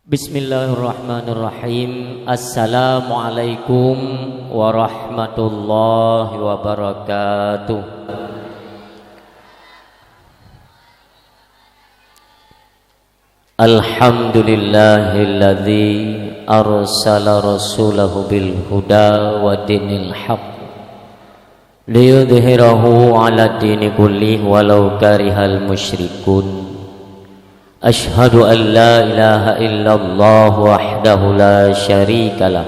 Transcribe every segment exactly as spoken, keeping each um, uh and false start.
Bismillahirrahmanirrahim. Assalamualaikum warahmatullahi wabarakatuh. Alhamdulillahilladzi arsala rasulahu bil huda wa dinil haq liyudhhirahu 'ala dini kullih walau karihal musyrikun. Asyhadu an la ilaha illallah wahdahu la syarikalah,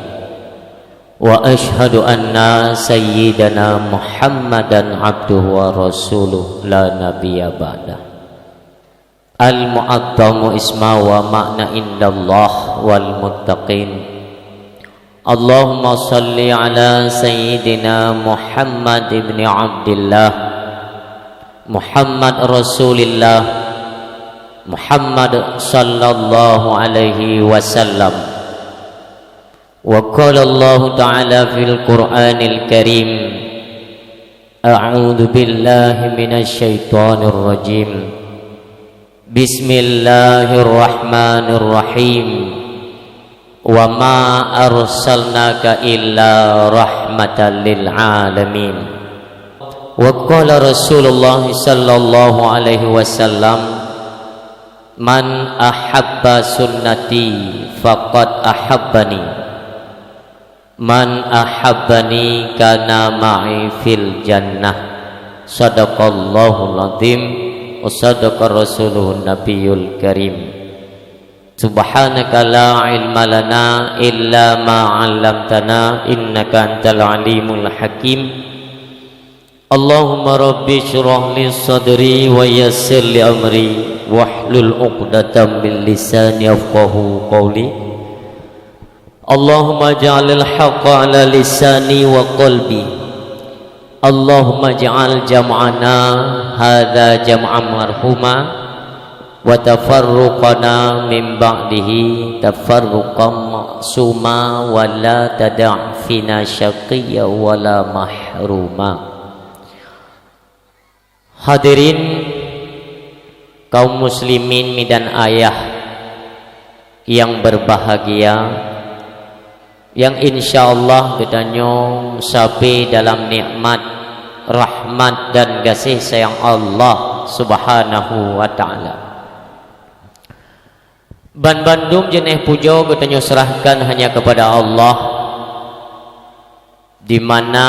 wa asyhadu anna sayyidana Muhammadan abduhu wa rasuluh la nabiyya ba'dah. Al-mu'azzamu isma wa ma'na indallah wal muttaqin. Allahumma shalli ala sayyidina Muhammad ibni Abdillah, Muhammad Rasulillah, Muhammad sallallahu alaihi wasallam. Wa qala Allahu ta'ala fil Qur'anil Karim, a'udzu billahi minasy syaithanir rajim. Bismillahirrahmanirrahim. Wa ma arsalnaka illa rahmatan lil alamin. Wa qala Rasulullah sallallahu alaihi wasallam, "Man ahabba sunnati faqad ahabbani. Man ahabbani kana ma'i fil jannah." Sadaqallahul azim wa sadaqa rasuluhun nabiyul karim. Subhanaka la ilma lana illa ma 'allamtana innaka antal alimul hakim. Allahumma rabbi shrah li sadri wa yassir li amri wahlul 'uqdatam min lisani yafqahu qawli. Allahumma ja'alil haqqa ala lisani wa qalbi. Allahumma ja'al jam'ana hadza jam'an marhuma wa tafarruqana min ba'dihi tafarruqan ma'suma wa la tada' fina syaqiyya wa la mahruma. Hadirin kaum muslimin mi dan ayah yang berbahagia, yang insya Allah geutanyoe sabe dalam nikmat, rahmat dan gaséh sayang Allah Subhanahu wa taala. Ban bandum jeuneh pujoe geutanyoe serahkan hanya kepada Allah, di mana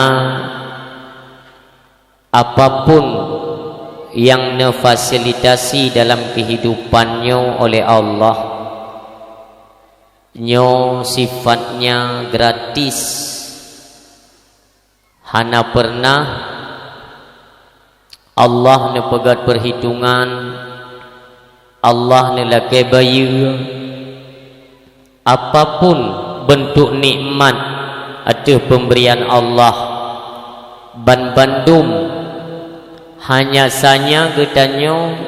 apapun yang neufasilitasi dalam kehidupan nyoe oleh Allah, nyoe sifatnya gratis. Hana pernah Allah neupeugét perhitungan, Allah neulakée bayeue. Apapun bentuk nikmat ateueh pemberian Allah, ban bandum hanya sanya geutanyoe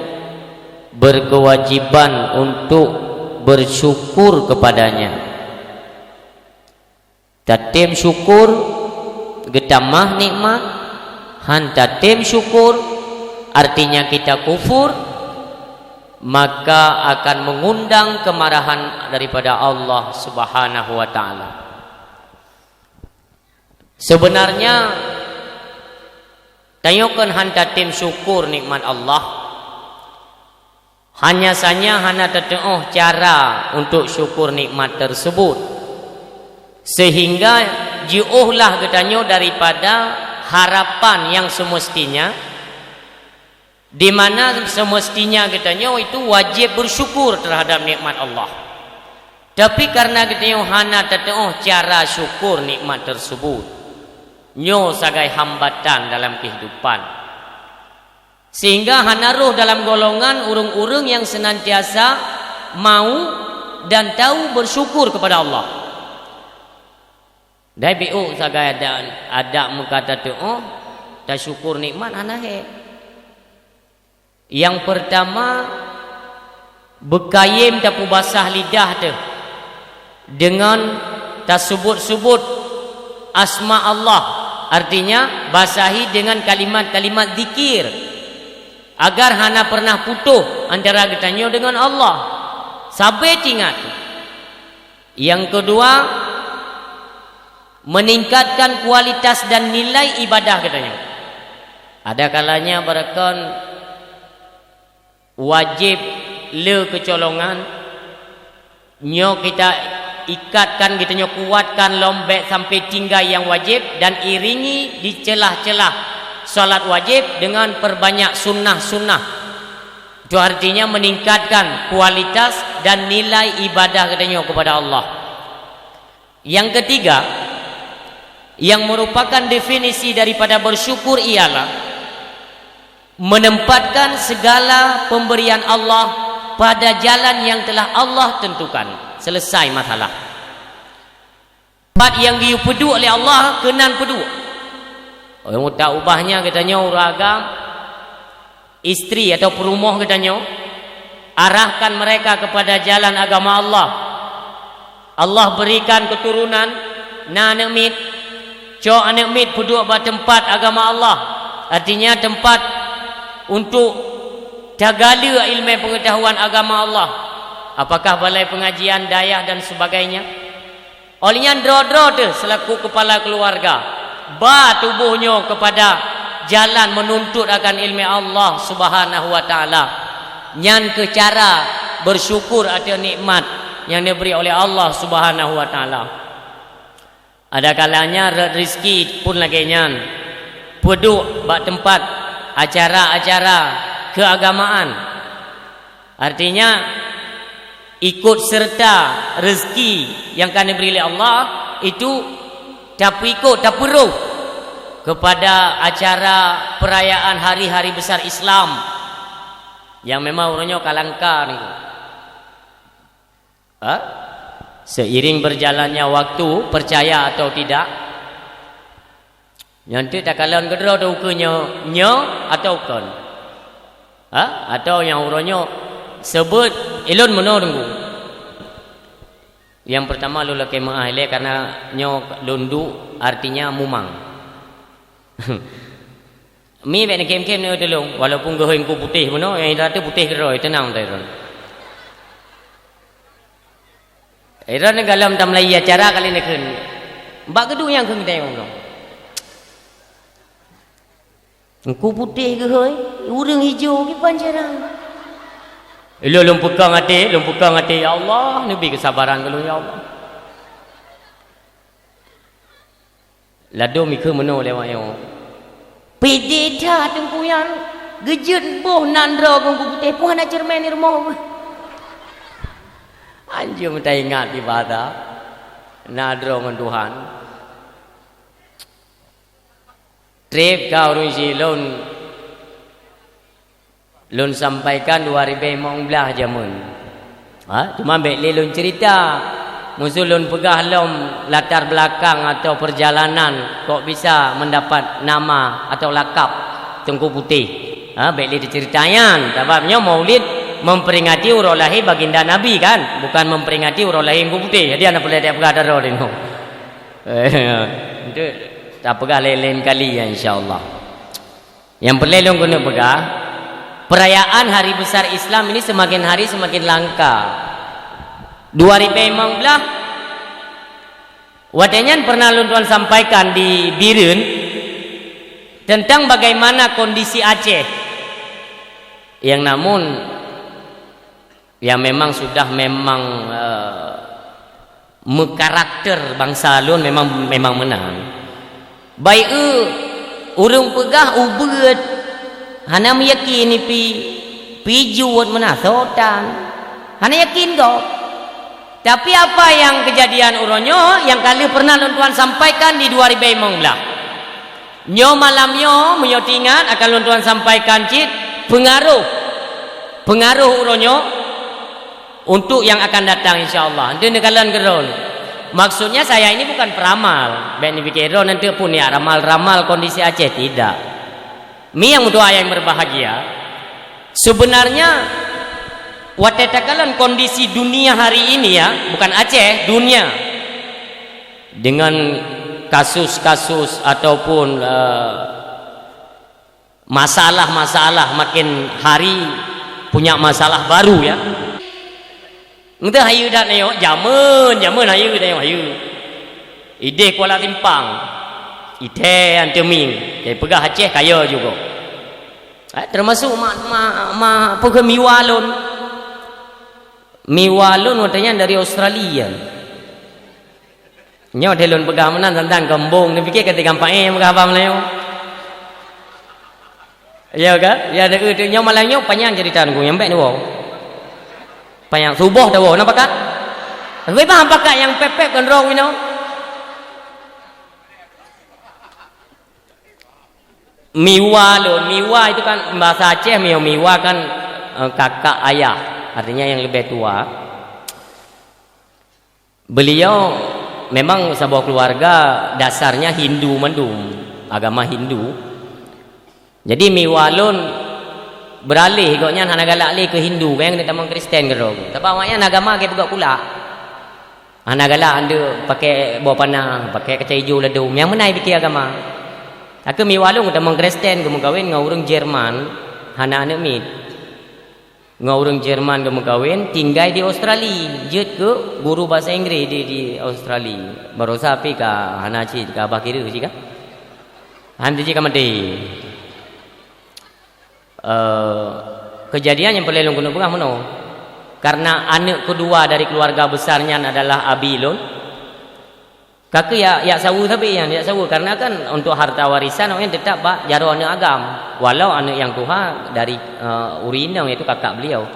berkewajiban untuk bersyukur kepada-Nya. Tatem syukur, geutamah nikmat, han tatem syukur, artinya kita kufur, maka akan mengundang kemarahan daripada Allah Subhanahu wa taala. Sebenarnya, tanyoe kon han tatem syukur nikmat Allah. Hanya sanya hana tateuoh cara untuk syukur nikmat tersebut, sehingga jiôhlah geutanyoe daripada harapan yang semestinya, di mana semestinya geutanyoe itu wajib bersyukur terhadap nikmat Allah. Tapi karena geutanyoe hana tateuoh cara syukur nikmat tersebut, nyoe sagai hambatan dalam kehidupan. Sehingga hana rôh dalam golongan ureuëng-ureuëng yang senantiasa mau dan tahu bersyukur kepada Allah. Dai biôh sagai adak, adak meuka tateuoh, tasyukur nikmat hana hék. Yang pertama, beukayém tapeubasah lidah teuh deungon tasubut-subut asma Allah, artinya basahi deungon kalimat-kalimat zikir, agar hana pernah putôh antara geutanyoe deungon Allah. Sabe teuingat, Nyang keudua, meuningkatkan kualitas dan nilai ibadah geutanyoe. Ada kalanya beureukon wajéb le keucolongan, nyoe kita ikatkan, geutanyoe kuatkan lom bék sampai tinggai nyang wajéb, dan iringi di celah-celah salat wajéb dengan perbanyak sunnah-sunnah. Itu artinya meningkatkan kualitas dan nilai ibadah geutanyoe kepada Allah. Yang ketiga, yang merupakan definisi daripada bersyukur ialah menempatkan segala pemberian Allah pada jalan yang telah Allah tentukan. Selesai masalah. Pat nyang geuyue peuduek lé Allah, keunan peuduek. Nyang utak ubahnya geutanyoe ureueng agam, istri atau peurumoh geutanyoe, arahkan mereka kepada jalan agama Allah. Allah berikan keturunan, na aneuk miet, cok aneuk miet peuduek bak teumpat agama Allah. Artinya teumpat untuk tagale ilmu pengetahuan agama Allah. Apakah balai pengajian, dayah dan sebagainya? Óh lheueh nyan droe-droe teuh selaku kepala keluarga, ba tuboh nyoe kepada jalan menuntut akan ilmu Allah Subhanahu wa Taala. Nyan keuh cara bersyukur ateueh nikmat nyang neubri oleh Allah Subhanahu wa Taala. Ada kalanya rot rizki pun lagée nyan, peuduek bak teumpat acara-acara keuagamaan. Artinya, ikut serta rezeki yang ka neubri lé Allah itu tapeuikot, tapeuroh kepada acara perayaan hari-hari besar Islam yang memang uroe nyoe ka langka niku. Ha? Seiring berjalannya waktu, percaya atau tidak, nyan teuk takalon keudroe teuh ukeue nyoe, nyoe atawa kon. Ha? Atawa nyang uroe nyoe seubeuet ilôn meunoe Teungku. Nyang peurtama lôn lakée meu'ah ilée karena nyoe lôn duek artinya mumang. Mi bék neukém-kém neutulông, walaupun geuhôi Teungku putéh bunoe, nyang indatu putéh keudroe, teunang droe. Droeneuh galom tameulayeue acara kali neukheun. Bak geuduek nyang kheun geutanyoe bunoe. Teungku putéh geuhôi, ureuëng ijo kiban cara. Ilôn lôn peukong até, lôn peukong até, "Ya Allah, neubi keusabaran keu lôn, ya Allah." Ladôm ikheun meunoe lé awak nyoe. Pede that Teungku nyan, geujeuet boh nan droe Teungku putéh, peue hana ceureumen di rumoh. Anjeue meuta ingat ibadah, na droe ngon Tuhan. Treb ka ureuëng jih lôn Lôn sampaikan dua ribée limong blaih jameun. Ha, cuma bék lé lôn cerita. Meuseu lôn peugah lom latar belakang atau perjalanan kok bisa mendapat nama atau lakab Teungku Putéh. Ha, bék lé dicerita nyan. Sabab nyoe Maulid memperingati uroe lahé Baginda Nabi kan, bukan memperingati uroe lahé Teungku Putéh. Jadi hana peureulée tapeugah daroe dinoe. Untuk tapeugah laén-laén kali ya, insya Allah. Nyang peureulée lôn keuneuk peugah, perayaan hari besar Islam ini semakin hari semakin langka. Dua ribée limong blaih, watée nyan pernah lôn tuan sampaikan di Bireuen tentang bagaimana kondisi Aceh. Yang namun, ya, memang sudah memang, eh, meukarakter bansa lôn memang, memang meunan. Baik, eh, ureuëng peugah ubeuet, hana meuyakin ipi, pijuet meunasotan, hana yakin gob. Tapi apa yang kejadian uroe nyoe nyang ka lheueh pernah lôn tuan sampaikan di dua ribée limong blaih. Nyoe malam nyoe, meunyoe teuingat, akan lôn tuan sampaikan cit peungaroh, peungaroh uroe nyoe untuk yang akan datang, insya Allah. Hana neukalon keudroe. Maksudnya saya ini bukan peramal. Bék neupike droe nanti pun ya ramal-ramal kondisi Aceh, tidak. Mi nyang meutuah yang berbahagia, sebenarnya watée takalon kondisi dunia hari ini ya, bukan Aceh, dunia. Dengan kasus-kasus ataupun, eh, masalah-masalah makin hari punya masalah baru ya. Meunteuk hayeue that nyoe, jameun, jameun hayeue that nyoe, hayeue. Ideh Kuala Simpang, ideh Anteuming, jadi peugah Aceh kaya juga. Eh, termasuk ma, ma, ma, peugah miwa lôn. Miwa lôn watée nyan dari Australia. Nyoe deh lôn peugah meunan, tantang keumbong, neupiké ka tiga empat eh, peugah haba Meulayu. Ya kan? Ya, nyoe malam nyoe panyang cerita nunggu nyang bèk neuwoe. Panyang suboh tawoe, na pakat? Memang pakat nyang pep-pep kan rong inoe. Miwa lôn, miwa itu kan bahasa Aceh, miwa, miwa kan, eh, kakak ayah, artinya yang lebih tua. Beliau memang saboh keluarga dasarnya Hindu mandum, agama Hindu. Jadi miwa lôn beuralih, gobnyan hana galak lé keu Hindu, gobnyan tamong Kristen keudroe. Sabab awaknyan agama lagèe peugöt kulak. Hana galak andeuk pakai boh panah, pakai kacai ijo ladôm, nyang meunan pike agama. Takeu miwa lôn tamong Kristen geumeukawen ngon ureueng Jerman, hana aneuk miet. Ngon ureueng Jerman geumeukawen, tinggai di Australia, jeuet keu guru bahasa Inggris di, di Australia. Baroesa pih ka hana cit, ka bah kireuh cit ka. Han cit ka maté. Eh, kejadian nyang peureulèe lôn keuneuk peugah meunoe. Karena aneuk kedua dari keluarga besar nyan adalah abi lôn, ka keuh jak, jak saweue sabe nyan, jak saweue. Karena kan untuk harta warisan awaknyan tetap bak jaroe aneuk agam. Walau aneuk nyang tuha dari, eh, ureueng inong, yaitu kakak beliau.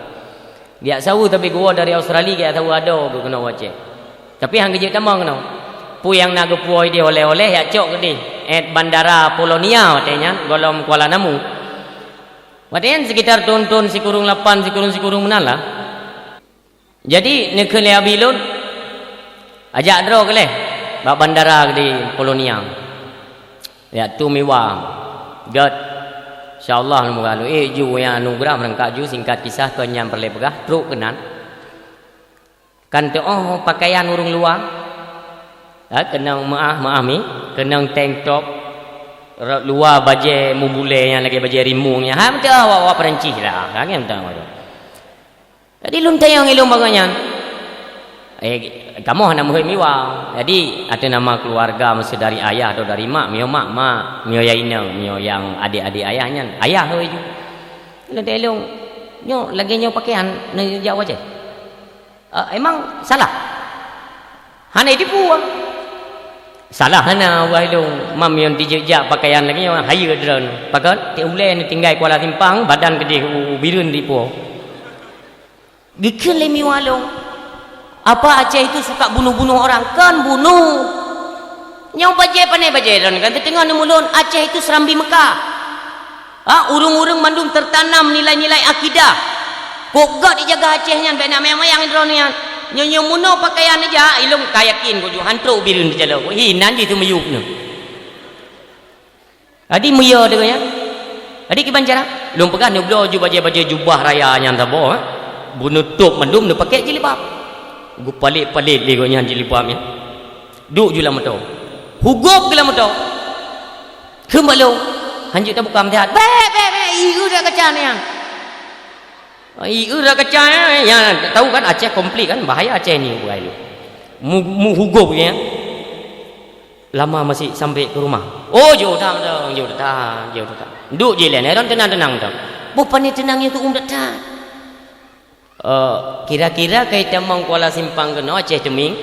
Jak saweue sabe geuwoe dari Australia, jak saweue adoe geuh keunoe u Aceh. Tapi han geujeuet tamong keunoe. Peue nyang na geupuwoe ideh oleh-oleh jak cok keudeh, eh, bandara Polonia watèe nyan, gohlom Kuala Namu. Watèe nyan sekitar thon-thon sikureueng lapan, sikureueng-sikureueng meunan lah. Jadi, neukheun lé abi lôn, "Ajak droe keuh lé bak bandara di Polonia." Jak tuwoe miwa. Gèt. Insya Allah, lôn muga lôn ék ju nyang anugeurah meurangkak ju, singkat kisah, kon nyang peureulèe peugah, trok keunan. Kan teuôh pakaian ureueng luwa. Ha, keunong meuah, meuah mi, keunong tank top, rot luwa bajèe meubulèe nyang lagèe bajèe rimueng nyan. Ha, meuteumèe awak-awak Perancis lah. Ha, kan meuteumèe. Jadi lôn tanyong ilôn bak gobnyan, "Eh, kamoe hana meuhôi miwa." Jadi, ateueh nama keluarga, maksud dari ayah atau dari mak, miyueb mak, mak, miyueb nyang inong, miyueb nyang adék-adék ayah nyan, ayah hôi ju. Lôn tanyong ilôn, "Nyoe lagèe nyoe pakaian neujak u Aceh? Eh, emang salah?" Hana jitipu, ah. Salah hana, wahai lôn, mam yon tijak pakaian lagèe nyoe, hayeue droeneuh. Pakon, tiep ulèe neutinggai Kuala Simpang, badan keudeh u, u Bireuen dipuwoe. Geukheun lé miwa lôn, "Apa Aceh itu suka bunuh-bunuh orang?" Kon bunoh. Nyoe bajèe, pané bajèe droeneuh kan, teuteungoh neumulon, Aceh itu Serambi Mekah. Ha, ureueng-ureueng mandum teutanam nilai-nilai akidah. Kok gèt ijaga Aceh nyan, bèk na mayang-mayang droeneuh nyan. Nyoe, nyoe meunoe pakaian ija, ilôn ka yakin kok ju han trok u Bireuen teujalok. Hi, nan jih teumiyueb nyoe. Jadi, meuyue deungon nyan. Jadi, kiban cara? Lôn peugah neubloe ju bajèe-bajèe jubah raya nyan saboh, ha. Beuneutôb mandum, neupakèk jilbab. Geupalet-palet lé gobnyan jilbab nyan. Duek ju lam moto. Hugôb keuh lam moto. Kheun bak lôn. Hanjeuet tabuka meusihat. Bèk, bèk, bèk. Ié rot kaca nyan. Ié rot kaca nyan. Nyan, tahu kan Aceh konflik kan. Bahaya Aceh ni, bukai lôn. Mu, mu hugôb nyan. Lama masih sampai ke rumah. Oh, jauh dah, dah, jauh dah, jauh dah. Duek jih lé, nyan teunang-teunang dah. Boh pané teunang nyan teu'uem that-that. Eh, kira-kira ka itamong Kuala Simpang keunoe Aceh Teuming.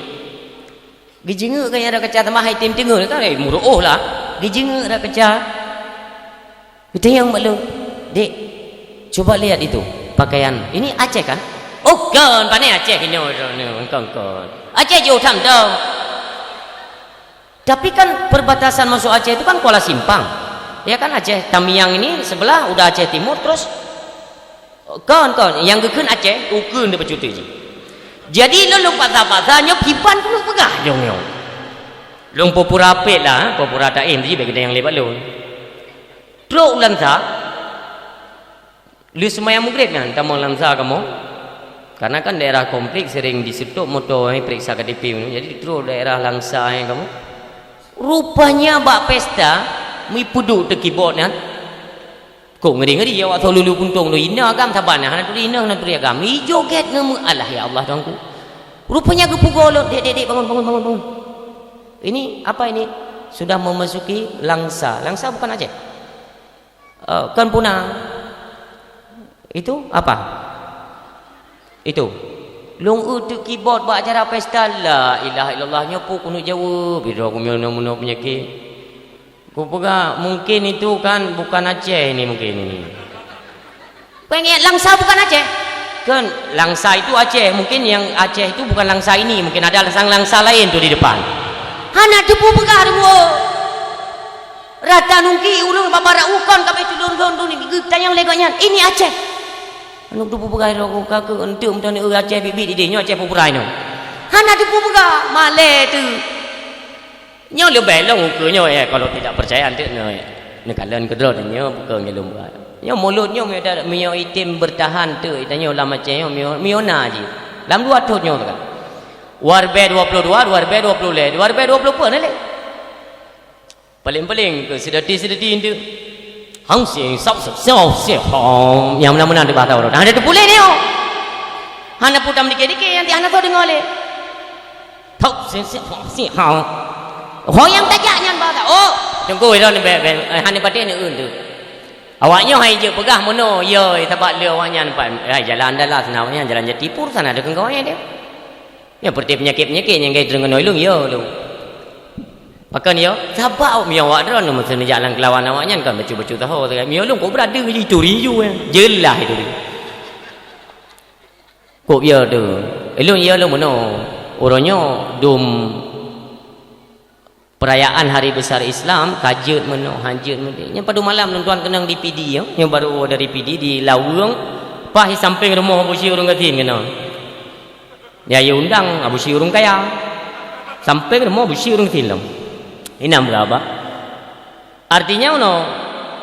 Geujeungeuk kan rot kaca, teuma hai tem teungeut kan, eh, meuruôh lah. Geujeungeuk rot kaca. Geutanyong bak lôn, "Dek, coba lihat itu pakaian. Ini Aceh kan?" "Oh, kon, pané Aceh inoe, inoe, kon, kon. Aceh jauh tham dong." Tapi kan perbatasan masuk Aceh itu kan Kuala Simpang. Ya kan, Aceh Tamiang ini sebelah, udah Aceh Timur, terus, kon, kon, nyang geukheun Aceh, ukeue neupeue cuti jih. Jadi, lôn, lôn paksa-paksa, nyoe kiban keuneuk peugah, nyoe, nyoe. Lôn pura-pura pet lah, pura-pura taém jih, bèk geutanyong lé bak lôn. Trok u Lansa, lheueh seumayang Maghrib nyan, tamong Lansa kamoe. Karena kan daerah konflik sering diseutôt moto, eh, periksa K T P, jadi trok daerah Lansa, eh, kamoe. Rupanya bak pesta, meupeuduk teukibot nyan. Kok ngeri-ngeri awak soe lulu puntông tu, hina agam saban, hana turi hina, hana turi agam. Ijo gét ngon meu-, alah ya Allah Tuhanku. Rupanya geupugoe lôn, "Dek, dek, dek, bangun, bangun, bangun, bangun." Ini apa ini? Sudah memasuki Langsa. Langsa bukan Aceh. Eh, kan Puna. Itu apa? Itu. Lôn eu teuk keyboard bak acara pesta, la ilaha illallah, nyoe peue keuneuk jaweueb, bidroe keumeunyoe-meunyoe peunyakét. Kupeugah, mungkin itu kan bukan Aceh ini, mungkin ini. Peue ngieng Langsa bukan Aceh? Kan Langsa itu Aceh, mungkin yang Aceh itu bukan Langsa ini, mungkin ada Langsa, Langsa lain tu di depan. Hana teupeue peugah deungoe. Rata nungki ureueng bak barat ukon ka beuet tulôn lôn tu ni, geutanyong lé gobnyan, "Ini Aceh?" Anu tu peugah lôn ka keu enteuk meutan eu Aceh biet-biet idéh nyoe Aceh peue purai nyoe. Hana teupeue peugah, malèe teuh. Nyoe leubeh lôn ukeue nyoe, eh, kalau tidak percaya enteuk nyoe, eh, neukalon keudroe nyoe bukan nyoe lôn buat. Nyoe mulod nyoe meunyoe, meunyoe item bertahan teuk tanyoe lam Aceh nyoe meunyoe, meunyoe na jih. Lam dua thon nyoe teuka. Dua ribèe dua puluh dua, dua ribèe dua puluh lhèe, dua ribèe dua puluh peuet na lé. Paléng-paléng keu seudeuti-seudeuti enteuk. Hang sing sab sab sab sab hong. Nyang meunan-meunan di bata uroe. Hana teupuléh nyoe. Hana putam dikit-dikit nyang hana soe deungoe lé. Thok sing sing hong sing hong. Ho nyang tajak nyan bata. Oh, teungku iron bèk bèk, eh, hana patéh neueu tu. Awak nyoe hai jeuet peugah meunoe, yo, sabab lé awak nyan pat, hai jalan dalas na awak nyan jalan jati pur sana deukeueng kawai deh. Nyan peureté peunyakét-peunyakét nyang gai deungon ilong, yo, lôn. Pakon yo? Sabab awak miyueb awak droe meuseuneu jalan keulawan awak nyan kon bacut-bacut taho sagai. Miyueb lôn kok beurade jituri ju, eh. Jeulaih itu. Kok yo tu? Ilong yo lôn meunoe. Uroe nyoe dum perayaan hari besar Islam, ka jeuet meunoe, han jeuet meunoe. Nyan padum malam lôn tuan keunong di Pidie, yo. Nyoe baru dari Pidie di Laweueng, paih sampéng rumoh Abu Syi ureueng gasien keunong. Ya, ya undang Abu Syi ureueng kaya. Sampéng rumoh Abu Syi ureueng gasien lom. Inam gaba. Artinya unoe,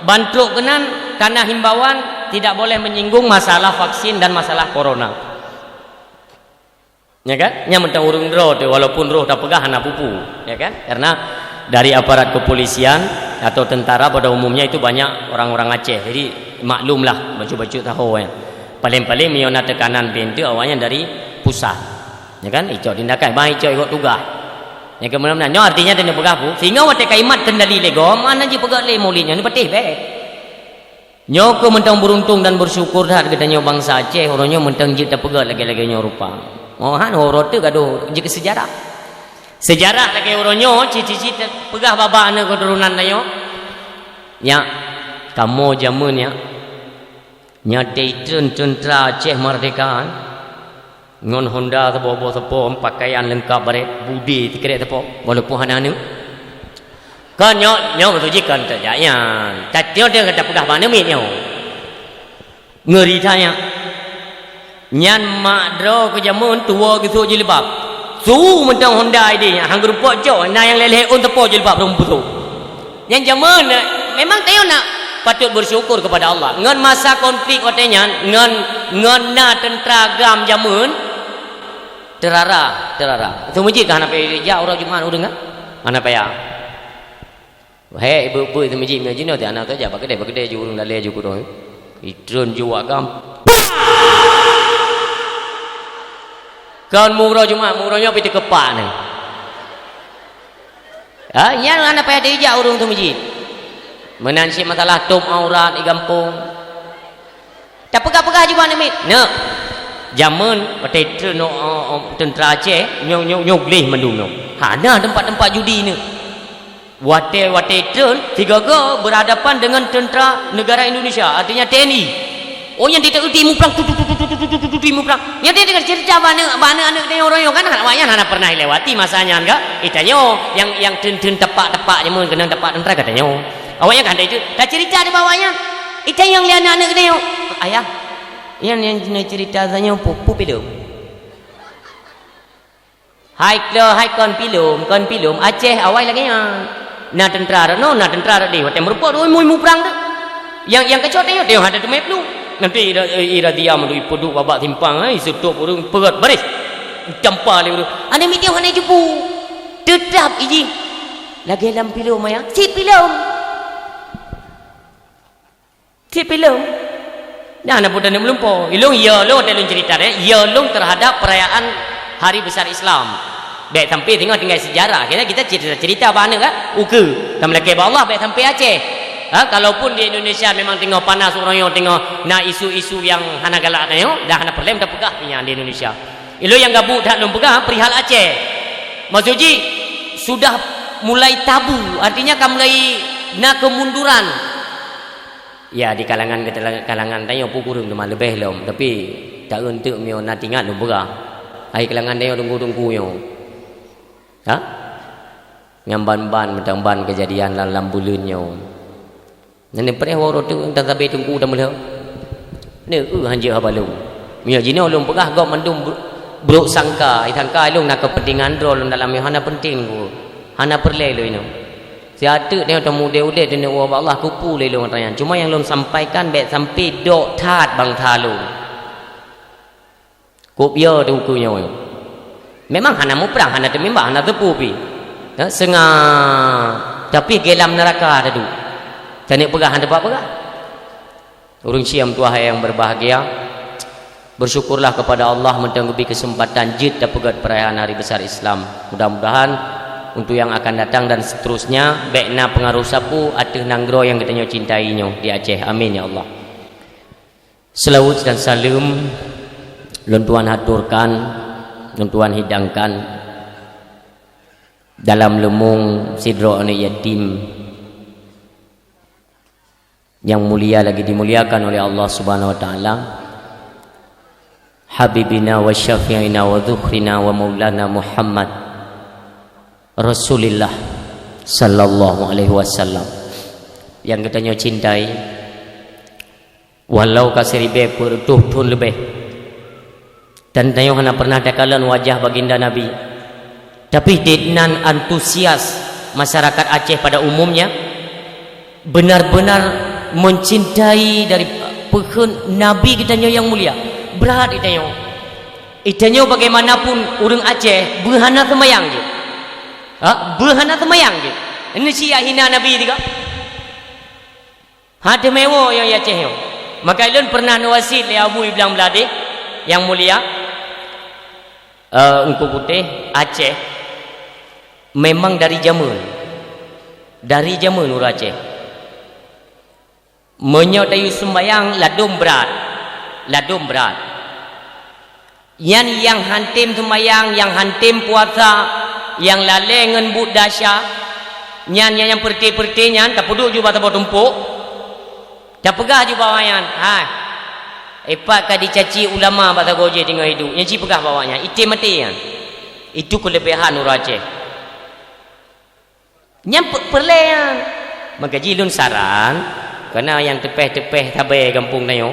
ban trok keunan kana himbauan tidak boleh menyinggung masalah vaksin dan masalah corona. Ya kan? Nyan mantong ureueng droe tu, walaupun roh tapeugah hana pupu, ya kan? Karena dari aparat kepolisian atau tentara pada umumnya itu banyak orang-orang Aceh. Jadi maklumlah bacut-bacut taho, ya. Paléng-paléng meunyoe na teukanan pintoe awaknyan dari pusat. Ya kan? Icok tindakan, bah icok ikot tugaih. Nyang keu meunan nyoe artinya teupeugah pu, sehingga watèe kalimat kendali lé gob, mana jipeugah lé Maulid nyoe ni patéh bèk. Nyoe keuh mantong beuruntung dan beusyukur that geutanyoe bansa Aceh, uroe nyoe mantong jeuet tapeugah lagèe-lagèe nyoe rupa. Nyoe han uroe teuk gadoh jeuet keu seujarah. Seujarah lagèe uroe nyoe cit-cit peugah bak-bak aneuk keuturonan tanyoe. Nyak, kamoe jameun nyak. Nyan teutreun teuntra Aceh Merdeka, eh. Ngon honda saboh-boh sapo, pakaian leungkap barèt, budé sikrek sapo, walaupun hana aneuk. Kon nyoe, nyoe maksud jih kon tajak nyan. Tapi nyoe teuh ka tapeugah bak aneuk miet nyoe. Ngeuri that nyan. Nyan mak droe keu jameun tuwoe geusok jilbab. Su mantong honda idéh nyan, han geurumpok cok, na nyang lhèe-lhèe ôn sapo jilbab rhom putôh. Nyan jameun, eh, memang tanyoe nak patut bersyukur kepada Allah. Ngon masa konflik watèe nyan, ngon, ngon na teuntra GAM jameun, teurara, teurara. Teumeujiet ka hana payah jak uroe Jumat ureueng, ah? Hana payah. Wahé, ibu-ibu teumeujiet meunyoe jinoe teuh aneuk teuh jak bak keudè, bak keudè ju ureueng dalè ju kudong. Itreun ju wak GAM. Kon mu uroe Jumat, mu uroe nyoe pih teukeupak nyoe. Ha, nyan hana payah dijak ureueng teumeujiet. Meunan cit masalah tôb aurat di gampông. Tapeugah-peugah jih bak aneuk miet. Neuk, jameun watèe treun, o, o, teuntra Aceh, nyoe, nyoe, nyoe gleh mandum nyoe. Hana teumpat-teumpat judi neuk. Watèe, watèe treun, sigoe-goe berhadapan dengan tentara negara Indonesia, artinya T N I. Oh, nyan teuti muprang, tut, tut, tut, muprang. Nyan teudeungoe cerita bak aneuk, bak aneuk-aneuk tanyoe uroe nyoe kan, awaknyan hana pernah lewati masa nyan ka. Itanyoe nyang, nyang treun-treun tepak-tepak jameun keunong tepak teuntra ka tanyoe. Awaknyan ka hana itu, tacerita di bak awaknyan. Itanyoe lé aneuk-aneuk tanyoe. Ayah, nyan, nyan cerita tanyoe pu, pu pilem. Hai klo, hai kon pilem, kon pilem, Aceh awai lagèe nyan. Na teuntra rot nyoe, na teuntra rot deh, watèe meurumpok dua mui muprang tu. Nyang, nyang keucok teuh, teuh hana teumé plueng. Nanti ira, ira dia meunurot ipeuduek bak simpang, eh, iseutôb ureueng peugot baris. Itampa lé ureueng. Aneuk miet nyoe hana jipu. Teutap ijih. Lagèe lam pilem ayah. Si pilem. Cit filem. Nyan na buta ni meulumpo. Ilong ya long ada lôn cerita deh. Ya long terhadap perayaan hari besar Islam. Bek sampai tengok tinggal sejarah. Kita kita cerita-cerita bana kan. Uke. Kamu lagi ba Allah bek sampai Aceh. Ha, kalaupun di Indonesia memang tengok panas orang yang tengok na isu-isu yang hana galak tengok dah hana perlu kita pegang punya di Indonesia. Ilong yang gabu tak lôn pegang perihal Aceh. Maksud ji sudah mulai tabu, artinya ka mulai na kemunduran. Ya di kalangan kalangan tanyoe pun kureueng teuma leubeh lom, tapi tak eunteuk mio na tingat lôn peugah. Hai kalangan tanyoe teungku-teungku nyoe. Ha? Nyan ban-ban meutamban keujadian lam lam buleuen nyoe. Nyan preh waro tu dan sabe teungku dan meuleuh. Ni eu hanjeuet haba lôn. Mio jinoe lôn peugah gop mandum brok sangka, sangka lôn na kepentingan droe lôn dalam nyoe hana penting ku. Hana peureulée lôn inoe. Siateuk nyoe teumudeh udeb dunia uwa Allah kupu lé lôn nyan. Cuma nyang lôn sampaikan bék sampai dok that bansa lôn. Kop yo teungku nyoe. Memang hana muprang, hana teumimbah, hana teupu pi. Ha, senga tapi gelam neraka tadu. Taneuk peugah hana tempat peugah. Ureuëng siam tuah yang berbahagia. Bersyukurlah kepada Allah mantong geubri kesempatan jeuet tapeugét perayaan hari besar Islam. Mudah-mudahan untuk yang akan datang dan seterusnya bék na pengaruh sapu ateueh nanggroe yang geutanyoe cintai nyoe di Aceh. Amin ya Allah. Selawat dan saleuem lôn tuan haturkan, lôn tuan hidangkan dalam leumong sidroe aneuk yatim. Yang mulia lagi dimuliakan oleh Allah Subhanahu wa taala, habibina wa syafi'ina wa dzukhrina wa maulana Muhammad Rasulillah sallallahu alaihi wasallam yang geutanyoe cintai. Walau ka siribée peuet reutôh thon leubeh, dan tanyoe hana pernah takalon wajah baginda Nabi, tapi dinan antusias masyarakat Aceh pada umumnya benar-benar mencintai dari peukheun Nabi geutanyoe nyang mulia. Brat geutanyoe. Geutanyoe bagaimanapun ureuëng Aceh beuhana seumayang jih. Ha, beuhana seumayang jih. Ini siak hina Nabi tiga. Hana meuwoe nyang Aceh nyoe. Maka ulôn pernah neuwasiet lé Abu Iblang Bladeh nyang mulia, eh, Teungku Putéh Aceh memang dari jameun. Dari jameun ureuëng Aceh. Meunyoe tayue seumbayang ladôm brat. Ladôm brat. Nyan nyang hántom seumayang, nyang hántom puasa, nyang lalée ngon buet desya, nyan nyang peureute-peureute nyan tapeuduek ju bak saboh tumpôk, tapeugah ju bak awaknyan, "Hai, ipat ka jicaci ulama bak sagoe jih teungoh hidup, nyan ci peugah bak awaknyan, item maté nyan." Itu keuleubehan ureuëng Aceh. Nyang pe-, peureulée nyan. Maka jih lôn saran, keu na nyang teupeh-teupeh sabe gampông tanyoe,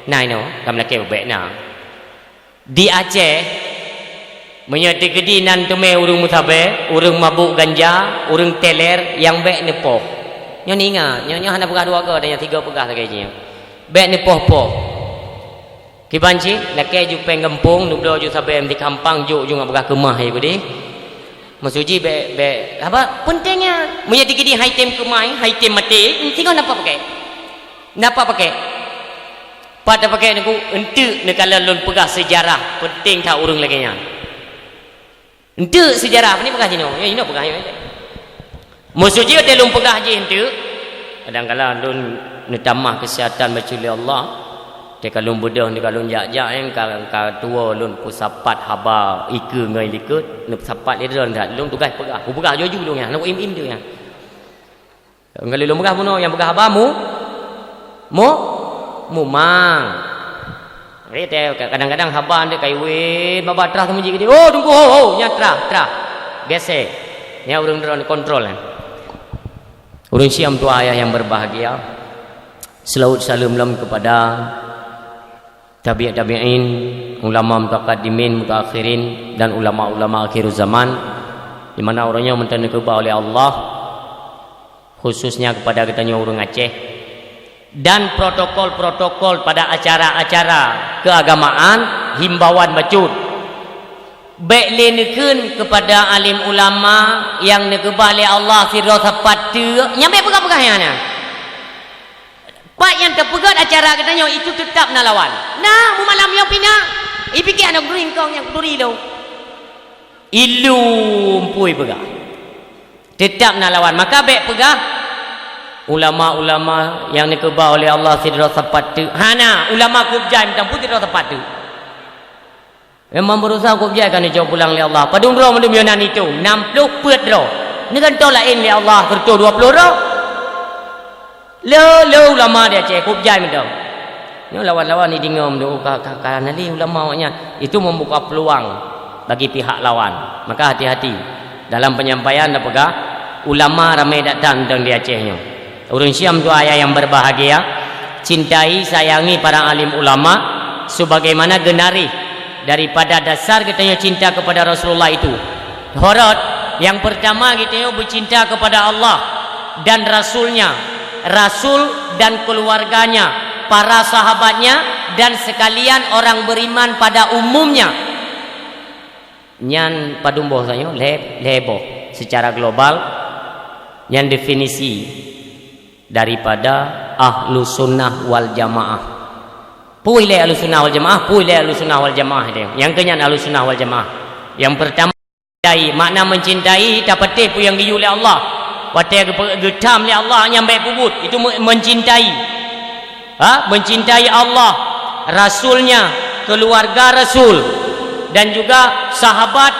na inoe, ka meulakée ubek na. Di Aceh, meunyoe teukeudi nan teumé ureuëng meusabe, ureuëng mabôk ganja, ureuëng teler, nyang bék neupoh. Nyoe ingat, nyoe, nyoe hana peugah dua go, dan nyang tiga peugah lagée jih. Bék neupoh-poh. Kiban cit, lakée ju péng gampông, neubloe ju sabe meuti gampang, jok ju ngon peugah keumah, ya, beudeh. Maksud jih bék, bék, haba, penting nyan. Meunyoe teukeudi hai tem keumah, hai tem maté, singoh napa pakai? Napa pakai? Pat tapakai neuk, enteuk neukalon lôn peugah seujarah, penting that ureuëng lagée nyan. Enteuk seujarah, apa ni peugah jinoe? Ya, jinoe peugah, ya. Maksud jih, watée lôn peugah jih enteuk, kadang-kadang lôn neutamah keuseuhatan bacut lé Allah. Teuka lôn beudôh, teuka lôn jak-jak, nyang ka, ka tuwoe lôn peusapat haba ikeue ngon likot, neupeusapat lé droe that. Lôn tugaih peugah, kupeugah ju-ju lôn nyan, hana kuim-im tu nyan. Ngon lôn peugah bunoe nyang peugah haba mu, mu, mumang. Jadi, teu, kadang-kadang haba ndeuk kaiwet, baba trah teumeuji geude. Oh, Teungku, ho, ho, nyan trah, trah. Biasa. Nyan ureuëng droe kontrol nyan. Ureuëng siam tuha ayah yang berbahagia. Selawat salam lom kepada tabi' tabi'in, ulama mutaqaddimin, mutaakhirin, dan ulama-ulama akhir zaman, di mana ureuëng nyoe meuteun neukeubah oleh Allah, khususnya kepada geutanyoe ureuëng Aceh, dan protokol-protokol pada acara-acara keagamaan, himbauan bacut. Bék lé neukheun kepada alim ulama nyang neukeubah lé Allah sidroe sapat teuk, nyang bék peugah-peugah nyan. Pat nyang teupeugét acara geutanyoe itu teutab na lawan. Nah, mumalam nyoe pih na. Ipike aneuk duri engkong nyang keuduri lo. Ilum pui peugah. Teutab na lawan. Maka bék peugah, ulama-ulama nyang neukeubah oleh Allah sidroe sapat teuk. Hana, ulama kôb jai mantong pun sidroe sapat teuk. Memang berusaha kôb jai ka neucok pulang lé Allah. Padum droe mandum nyoe na neutông, nam ploh peuet droe. Neugantoe laén lé Allah, keureutoh dua ploh droe. Le, le ulama di Aceh, kôb jai mantong. Nyoe lawan-lawan ni deungoe meudoa ka, ka, ka na lé ulama awaknyan. Itu membuka peluang bagi pihak lawan. Maka hati-hati. Dalam penyampaian dah peugah, ulama ramé datang mantong di Aceh nyoe. Ureuëng Syiah tuha nyang berbahagia, cintai, sayangi para alim ulama sebagaimana geunarih daripada dasar geutanyoe cinta kepada Rasulullah itu. Horot, yang pertama geutanyoe bercinta kepada Allah dan Rasulnya, Rasul dan keluarganya, para sahabatnya, dan sekalian orang beriman pada umumnya. Nyan padum boh sayoe? Lhée, lhée boh. Secara global, nyan definisi daripada Ahlussunnah wal Jamaah. Peue ilée Ahlussunnah wal Jamaah? Peue ilée Ahlussunnah wal Jamaah itu? Nyang keu nyan Ahlussunnah wal Jamaah. Yang pertama, cintai. Makna mencintai, tapatéh peue nyang geuyue lé Allah. Watée geupe-, geutam lé Allah nyang bék peubuet, itu me-, mencintai. Ha? Mencintai Allah, Rasulnya, keluarga Rasul, dan juga sahabat,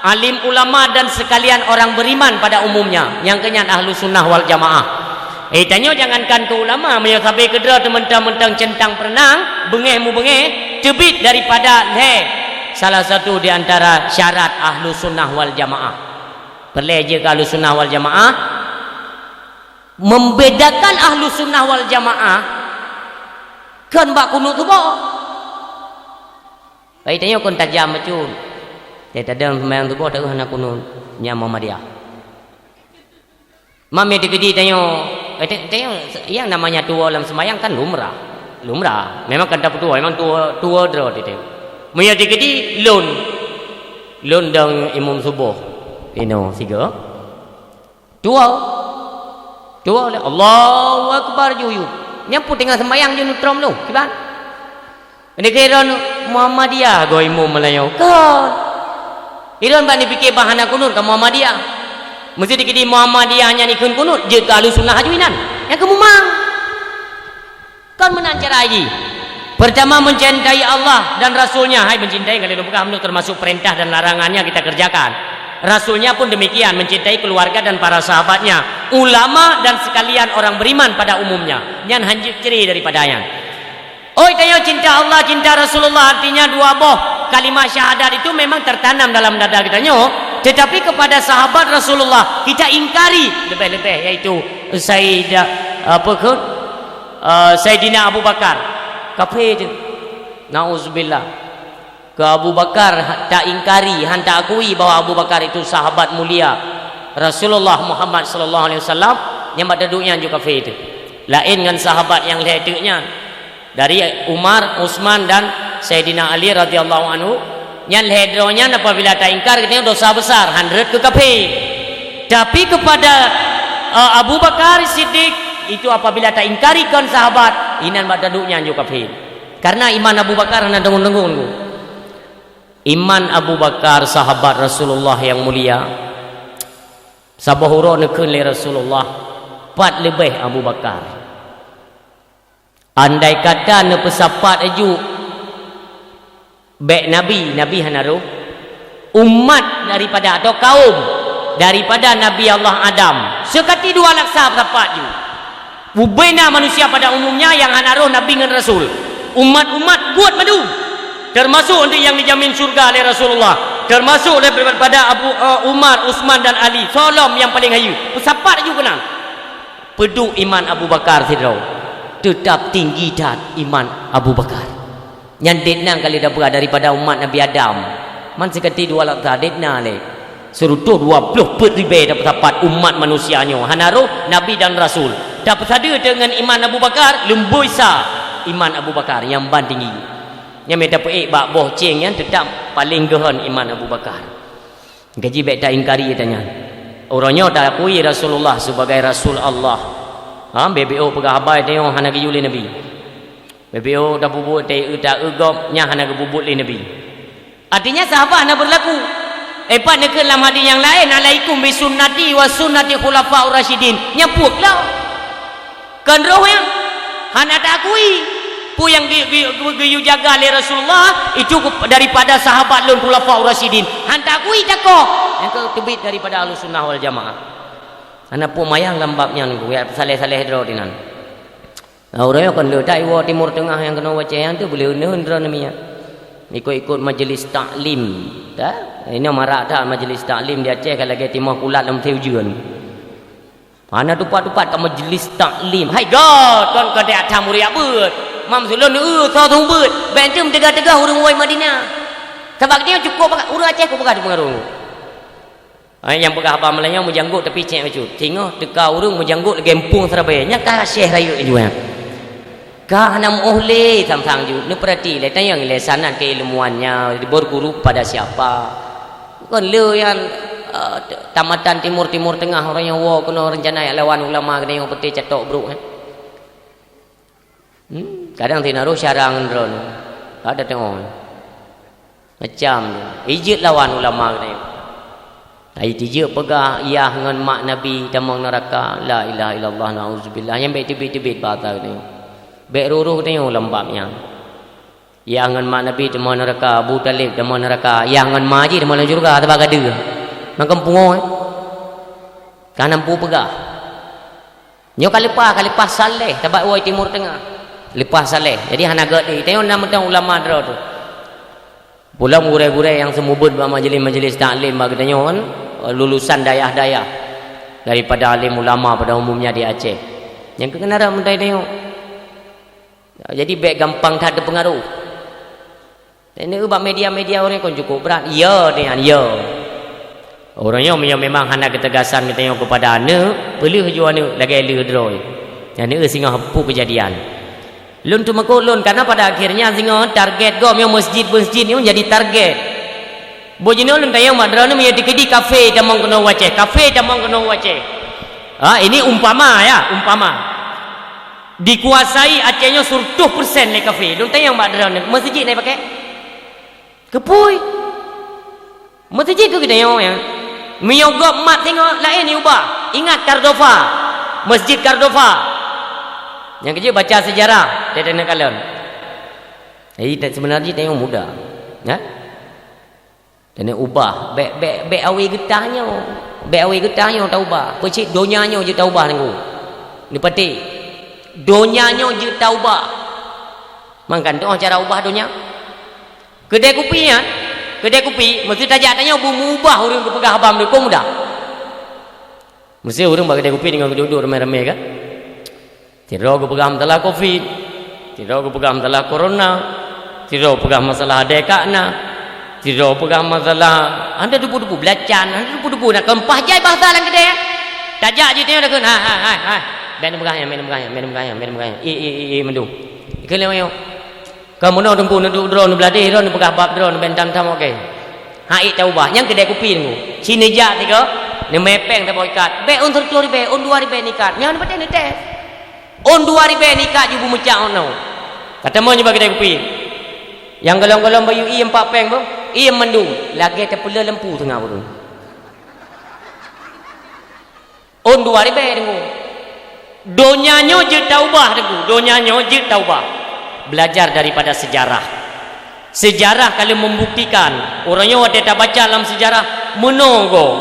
alim ulama, dan sekalian orang beriman pada umumnya. Nyang keu nyan Ahlussunnah wal Jamaah. Eh, tanyoe jangankan keu ulama, meunyoe sabe keudroe teuh mantong-mantong centang perenang, beungéh mubeungéh, teubiet daripada lhée salah satu di antara syarat Ahlussunnah wal Jamaah. Peureulée jeuet keu Ahlussunnah wal Jamaah, membedakan Ahlussunnah wal Jamaah kon bak kunut suboh. Bak tanyoe kon tajam bacut. Teuh tadong seumayang suboh taeu hana kunut, nyan Muhammadiyah. Meunyoe teukeudi tanyoe, eh, ta-, tanyoe, yang namanya tuwoe lam seumayang kan lumrah. Lumrah. Memang kan tapeutuwoe, memang tuwoe, tuwoe droe teuh. Meunyoe teukeudi lôn, lôn dong imum suboh. Inoe sigoe. Tuwoe. Tuwoe lé, Allahu Akbar, juyue. Nyan peue teungoh seumayang jih neutrom lôn, kiban? Meunyoe keu droeneuh Muhammadiyah goe imum meulayeue. Kon. Droeneuh bak neupike bah hana kunut ka Muhammadiyah. Meuseuti keudi Muhammadiyah nyan ikheun kunut, jeuet keu Ahlussunnah aju inan. Nyang keu mumang. Kon meunan cara jih. Pertama, mencintai Allah dan Rasulnya. Hai, mencintai, kalau peugah, termasuk perintah dan larangannya kita kerjakan. Rasulnya pun demikian, mencintai keluarga dan para sahabatnya, ulama dan sekalian orang beriman pada umumnya. Nyan hanjeuet cre daripada nyan. Oi, tanyoe cinta Allah, cinta Rasulullah, artinya dua boh kalimat syahadat itu memang tertanam dalam dada geutanyoe, tetapi kepada sahabat Rasulullah kita ingkari lebih-lebih, yaitu Sayyidah, apa ke? Eh, Sayyidina Abu Bakar. Kafé teuh. Nauzubillah. Keu Abu Bakar ha-, ta ingkari, han ta akui bahwa Abu Bakar itu sahabat mulia Rasulullah Muhammad sallallahu alaihi wasallam, nyang bak taduek nyan ju kafé teuh. Laén ngon sahabat nyang lhée teuk nyan. Dari Umar, Utsman dan Saidina Ali radhiyallahu anhu, nyan lhée droe nyan apabila ta ingkar geutanyoe dosa besar, han rhot keu kafé. Tapi kepada, eh, Abu Bakar Siddiq, itu apabila ta ingkari kon sahabat, inan bak taduek nyan ju kafé. Karena iman Abu Bakar hana deungon-deungon. Iman Abu Bakar, sahabat Rasulullah yang mulia, saboh uroe neukheun lé Rasulullah, pat leubeh Abu Bakar. Andai kata neupeusapat aju bék Nabi, Nabi hana roh, umat daripada atau kaum daripada Nabi Allah Adam, seukati dua laksa peusapat ju. Bubena manusia pada umumnya nyang hana roh Nabi ngon Rasul. Umat-umat buet mandum. Termasuk untuk nyang dijamin syurga lé Rasulullah. Termasuk daripada Abu, eh, Umar, Utsman dan Ali. Soe lom nyang paleng hayeu. Peusapat aju keunan. Peuduek iman Abu Bakar sidroe. Teutab tinggi that iman Abu Bakar. Nyan detna kali dapeuga daripada umat Nabi Adam. Man seukati dua laksa detna lé. Seurutoh dua ploh peuet ribée tapeusapat umat manusia nyoe. Hana roh Nabi dan Rasul. Tapeusadeue deungon iman Abu Bakar, lumboi sa iman Abu Bakar nyang ban tinggi. Nyang mita peuék bak boh céng nyan teutab paleng geuhon iman Abu Bakar. Gaji bék ta ingkari tanyan. Uroe nyoe ta akui Rasulullah sebagai Rasul Allah. Ha, B B O peugah haba tanyoe hana geuyue lé Nabi. B B O tapeubuet, ta-eu, ta-eu gob, nyan hana geububuet lé Nabi. Artinya, sahabat hana berlaku. Eh, pat neukheun lam hadis nyang laén, "Alaikum bi sunnati wa sunnati khulafaur rasyidin." Nyan puek lah. Kon roh nyan hana taakui. Peue nyang geu-, geu-, geu-, geuyue jaga lé Rasulullah, itu daripada sahabat lôn khulafaur rasyidin. Han taakui, takoh. Nyang keu teubiet daripada Ahlussunnah wal Jamaah. Hana peue mayang lam bab nyan, ya, saleh-saleh droe dinan. Nah, ureueng nyoe kon le that iwoe Timur Tengah nyang keunoe wacée nyan tu, boleh uneun droe namiet. Ikot-ikot majlis taklim. Dah, inoe marak that majlis taklim di Aceh ka lagée timoh kulat lam musim ujeuen. Hana tupat-tupat ka majlis taklim. Hai God, kon ka dak tham ureueng beuet. Mam sulon, eu, soe tu beuet. Bèk tem teuga-teuga ureueng wai Madinah. Sabab dia cukup ureueng Aceh ku peugah di pengaruh. Ai nyang peugah haba meulayeue meujanggot tapi cék bacut. Singoh teuka ureueng meujanggot lagée empung seurabe. Nyan ka syeh rayeuk juang. Ka hana meuoh lé sang-sang ju. Neupeurati lé, tanyong lé sanad keilmuannya diberi guru pada siapa. Kon le nyan, eh, tamatan Timur, Timur Tengah, ureueng nyang woe keunoe rencana jak lawan ulama geutanyoe peuté catok brok, eh. Hmm, kadang sinaroe syara ngon droeneuh. Ada tengok. Macam tu. Ijeuet lawan ulama geutanyoe. Ai tijeuet peugah, "Yah ngon mak Nabi tamong neuraka." La ilaha illallah, naudzubillah. Nyan bèk teubiet-teubiet basa geutanyoe. Bèk rôh-rôh geutanyoe lam bab nyan. Yah ngon mak Nabi tamong neuraka, Abu Thalib tamong neuraka. Yah ngon ma jih tamong lam syeuruga, sabab ka deuh. Makam pungoe. Ka na peue peugah. Nyoe ka leupah, ka leupah saleh, sabab woe Timur Tengah. Leupah saleh. Jadi hana gét lé. Tanyoe na mantong ulama droe tu. Pulang gurée-gurée nyang seumeubeuet bak majelis-majelis taklim bak geutanyoe kan, lulusan dayah-dayah daripada alim ulama pada umumnya di Aceh. Nyang keukeunara meutai tanyoe. Jadi bèk gampang that teupeungaruh. Ini bak media-media ureueng kon cukup brat. Ya, nyan, ya. Ureueng nyoe meunyoe memang hana keuteugasan geutanyoe keupada aneuk, peuleueh ju aneuk lagée lheueh droe. Nyan singoh peue keujadian. Lôn teumakot lôn, karena pada akhirnya singoh target gob nyoe masjid-masjid nyoe jadi target. Boh jinoe lôn tanyong bak droeneuh meunyoe dikeudi kafé tamong keunoe wacée, kafé tamong keunoe wacée. Ha, ini umpama ya, umpama. Dikuasai Aceh nyoe seratus persen lé kafé. Lôn tanyong bak droeneuh, masjid na pakai? Keupeue? Masjid keu geutanyoe nyan. Meunyoe gob mat singoh laén iubah. Ingat Cordova. Masjid Cordova. Nyang keujeuet baca sejarah, teudeungoe kalon. Jadi, seubeunarjih tanyoe muda. Ya? Keuneuk ubah, bèk, bèk, bèk awé geutanyoe. Bèk awé geutanyoe taubah. Peucit donya nyoe jeuet taubah Teungku. Neupatéh. Donya nyoe jeuet taubah. Mangkan toh cara ubah donya. Keudè kupi nyan, keudè kupi, meuseuti tajak tanyoe beu meuubah ureueng geupeugah haba meudukong muda. Meuseuti ureueng bak keudè kupi deungon geuduek-duek ramé-ramé kan? Sidroe geupeugah masalah covid, sidroe geupeugah masalah corona, sidroe peugah masalah adèe kak na, sidroe peugah masalah hana teupeu-teupeu, belacan, hana teupeu-teupeu, na keumpah jai bahasa lam keudè. Tajak jih tanyoe takheun, "Hai, hai, hai, hai. Bèk neupeugah nyan, bèk neupeugah nyan, bèk neupeugah nyan, bèk neupeugah nyan." Ih, ih, ih, ih, mandum. Ikheun lé nyoe. Ka meunoe Teungku neuduek droe, neubeuladeh droe, neupeugah bab droe, neubentang-tang oke. Hai tawubah, nyang keudè kupi Teungku. Ci neujak sigoe, neumè pèng saboh ikat. Bèk ôn sireutôh ribèe, ôn dua ribèe neuikat. Nyan patéh neutés. Ôn dua ribèe neuikat ju beumeucak ôn nyoe. Ka tamong nibak keudè kupi. Nyang golom-golom bayeue ié empat pèng boh, ié mandum. Lagèe tapeuleueh lampu teungoh ureueng. Ôn dua ribèe Teungku. Donya nyoe jeuet taubah Teungku, donya nyoe jeuet taubah. Belajar daripada sejarah. Sejarah ka lheueh membuktikan, uroe nyoe watèe tabaca lam sejarah, meunoe gob.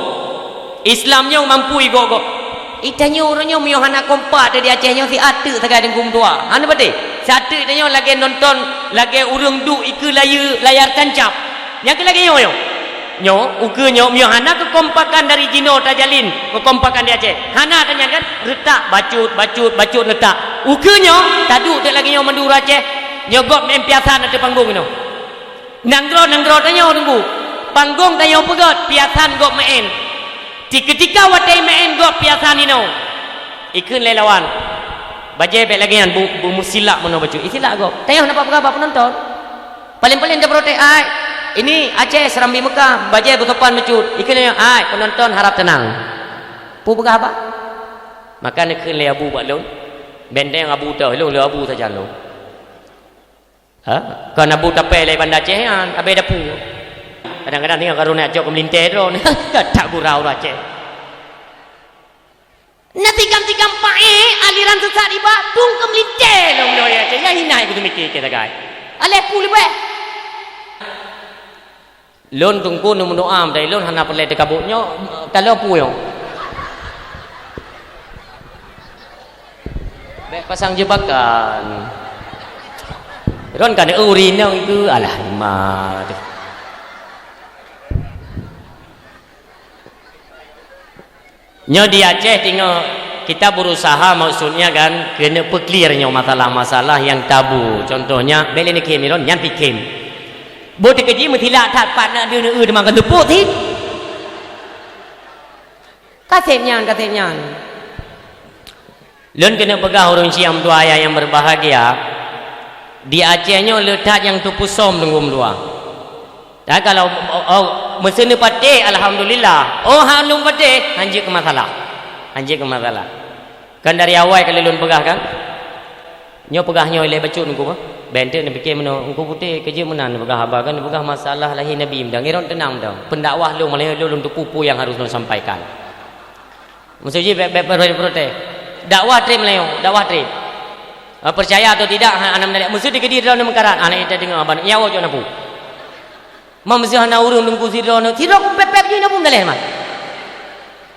Islam nyoe mampu igob-gob. Itanyoe uroe nyoe meunyoe hana kompak di Aceh nyoe siat teuk sagai Teungku meutuah. Hana patéh. Siat teuk itanyoe lagèe nonton, lagèe ureueng duek ikeue layar tancap. Nyang keu lagèe nyoe nyoe. Nyoe, ukeue nyoe, meunyoe hana keukompakan dari jinoe tajalin keukompakan di Aceh. Hana tanyan kan? Reutak, bacut, bacut, bacut, reutak. Ukeue nyoe, taduek teuk lagèe nyoe mandum ureueng Aceh. Nyoe gob meu'en piasan ateueh panggong inoe. Nanggroe-nanggroe tanyoe Teungku. Panggong tanyoe peugöt, piasan gob meu'en. Di keutika watèe meu'en gob piasan inoe. Ikheun lé lawan. Bajèe bèk lagèe nyan, bu-, bu-, meusilap meunoe bacut. Isilap gob. Tanyoe hana peugah bak peunonton. Paleng-paleng taprotes, "Ai, ini Aceh Serambi Mekah, bajèe beusopan bacut." Ikheun lé nyan, "Ai, peunonton harap teunang." Peue peugah bak? Maka neukheun lé Abu bak lôn, Benteng abu teuh, lôn le abu sajan lôn. Ha? Kon abu tapé lé Banda Aceh nyan, abéh dapu. Kadang-kadang teuingat karu nyan cok keu meulintèe droe. Tak gurau ureueng Aceh. Na tikam-tikam paéh aliran sesat iba, tung keu meulintèe lom lôn ya Aceh. Nyan hina ibu teumiké ke sagai. Aléh pu leubeh. Lôn teungku neumeudoa, meudai lôn hana peureulèe teukabok nyoe, taloe peue nyoe. Bèk pasang jebakan. Ron kan eu rinong itu, alah, ma tu. Nyoe di Aceh tingoh kita berusaha, maksudnya kan, keuneuk peuklir nyoe masalah-masalah nyang tabu. Contohnya, bèk lé neukhém iron, nyan pih khém. Boh teukeji meutilak that pat na deuh neu-eu teuma ka teupok cit. Ka sép nyan, ka sép nyan. Lôn keuneuk peugah ureueng syiah meutuah ayah nyang berbahagia, di Aceh nyoe le that nyang teupeusom teungku meutuah. Dah kalau, oh, oh, meuseu neupatéh, alhamdulillah. Oh, han lôn patéh, hanjeuet keu masalah. Hanjeuet keu masalah. Kan dari awai ka lôn peugah kan? Nyoe peugah nyoe ilèe bacut teungku bah. Bèk teuk neupiké meunoe, Teungku Putéh, keu jeuet meunan neupeugah haba kan, neupeugah masalah lahé Nabi meudan. Ngiron teunang meudan. Pendakwah lôn malah lôn, lôn teupeu peue nyang harus lôn sampaikan. Maksud jih bèk, bèk, bèk protes. Dakwah trép meulayeue, dakwah trép. Ah, percaya atau tidak, ha, hana meudaleh. Meuseu teukeudi droeneuh meukarat, hana ita deungoe haba nyoe. Nyawa jok na peue. Ma meuseu hana ureueng teungku sidroe nyoe. Sidroe pép-pép jih na peue meudaleh, ma.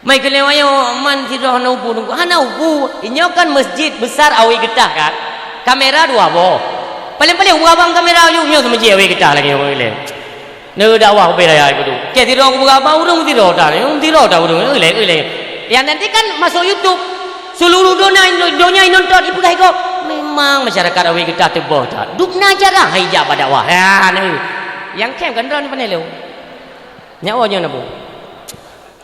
Mai keu lewat nyoe, man sidroe hana upu teungku. Hana upu. Nyoe kan masjid besar Awe Getah kan. Kamera dua boh. Paléng-paléng dua bang kamera nyoe, nyoe masjid Awe Getah lagèe nyoe. Neudakwah ubé raya geudu. Cit sidroe kupeugah bak ureueng sidroe that, ureueng sidroe that ureueng, ulèe, ulèe. Nyang nanti kan masuk YouTube. Seluruh donya, donya inonton ipeugah iko. Memang masyarakat Awe Getah teuboh that. Dubna cara hai jak bak dakwah. Ha, neu. Nyang khém kan droeneuh pane lôn. Nyawa nyoe na peue.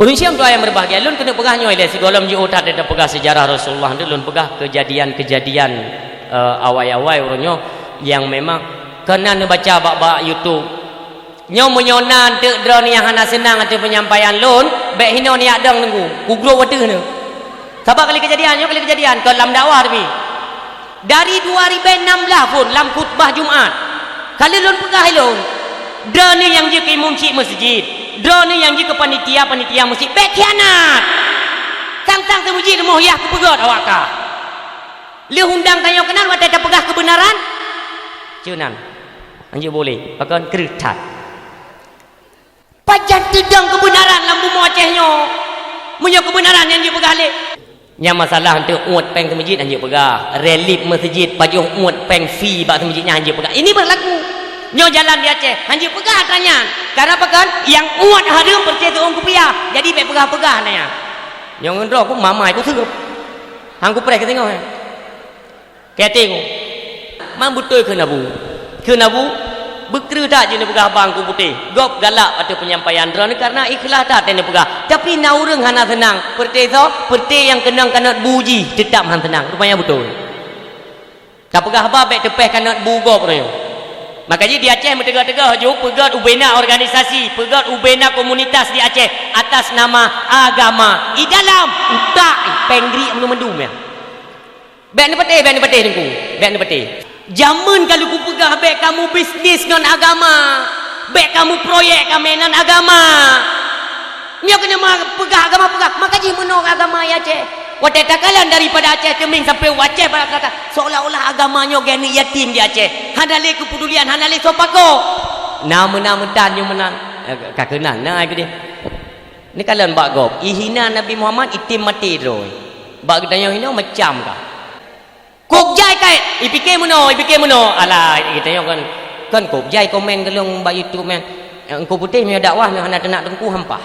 Ureueng syiah meutuah nyang berbahagia, lôn keuneuk peugah nyoe ilèe sigohlom jiôh that tapeugah sejarah Rasulullah, lôn peugah kejadian-kejadian, eh, awai-awai uroe nyoe nyang memang keunan neubaca bak, bak YouTube. Nyoe meunyoe na eunteuk droeneuh nyang hana seunang ateueh penyampaian lôn, bèk hinoe neujak dong teungku, kugrob ateueh neuh. Sabab kali keujadian, nyoe kali keujadian, kon lam dakwah tapi. Dari dua ribèe nam blah phon lam khutbah Jumat, kali lôn peugah ilôn, droeneuh nyang jeuet keu imum chik meuseujid, droeneuh nyang jeuet keu panitia-panitia meuseujid, bèk khianat! Sang-sang seumeujid rumoh yah kupeugöt awak kah. Lheueh undang tanyoe keunan watèe tapeugah keubeunaran, ceunan. Hanjeuet boleh, pakon kreueh that. Pajan teudong keubeunaran lam bumoe Aceh nyoe? Meunyoe keubeunaran nyang jipeugah lé. Nyang masalah eunteuk uet péng seumeujid hanjeuet peugah, relief meuseujid pajoh uet péng fee bak seumeujid nyan hanjeuet peugah. Ini berlaku. Nyoe jalan di Aceh, hanjeuet peugah atra nyan. Karena pakon? Nyang uet hareuem peureté seu'ueng kupiah. Jadi bèk peugah-peugah atra nyan. Nyoe ngon droe ku mamai ku seurup. Han kupreh keu singoh nyan. Keu até ku. Man beutôi kheun Abu. Kheun Abu, beukreueh that jeuet neupeugah bak Teungku Putéh. Gob galak ateueh penyampaian droeneuh karena ikhlas that neupeugah. Tapi na ureueng hana seunang. Peureté soe? Peureté nyang keunong kanot bu jih teutab han seunang. Rupanya beutôi. Tapeugah haba bèk teupéh kanot bu gob uroe nyoe. Maka jih di Aceh meuteugah-teugah ju peugöt ubena organisasi, peugöt ubena komunitas di Aceh atas nama agama. I dalam utak, i péng griek meundu-meundu nyan. Bèk neupatéh, bèk neupatéh Teungku. Bèk neupatéh. Jameun ka lôn kupeugah bèk kamoe bisnis ngon agama. Bèk kamoe proyek kamoe ngon agama. Nyoe keuneuk meupeugah agama peugah, maka jih meunoe agama i Aceh. Watèe takalon daripada Aceh teumieng sampai u Aceh Barat Selatan, seolah-olah agama nyoe geuh aneuk yatim di Aceh. Hana lé keupedulian, hana lé soe pakoe. Na meunan meutan nyoe meunan. Eh, ka keunan, na ai keudeh. Neukalon bak gob, ihina Nabi Muhammad, item maté droe. Bak geutanyoe hinoe macam kah? Kôb jai kai, ipike meunoe, ipike meunoe. Alah, geutanyoe kon, kon kôb jai komen keu lôn bak YouTube nyan. Eh, Teungku Putéh meunyoe dakwah nyoe hana teunak teungku hampah.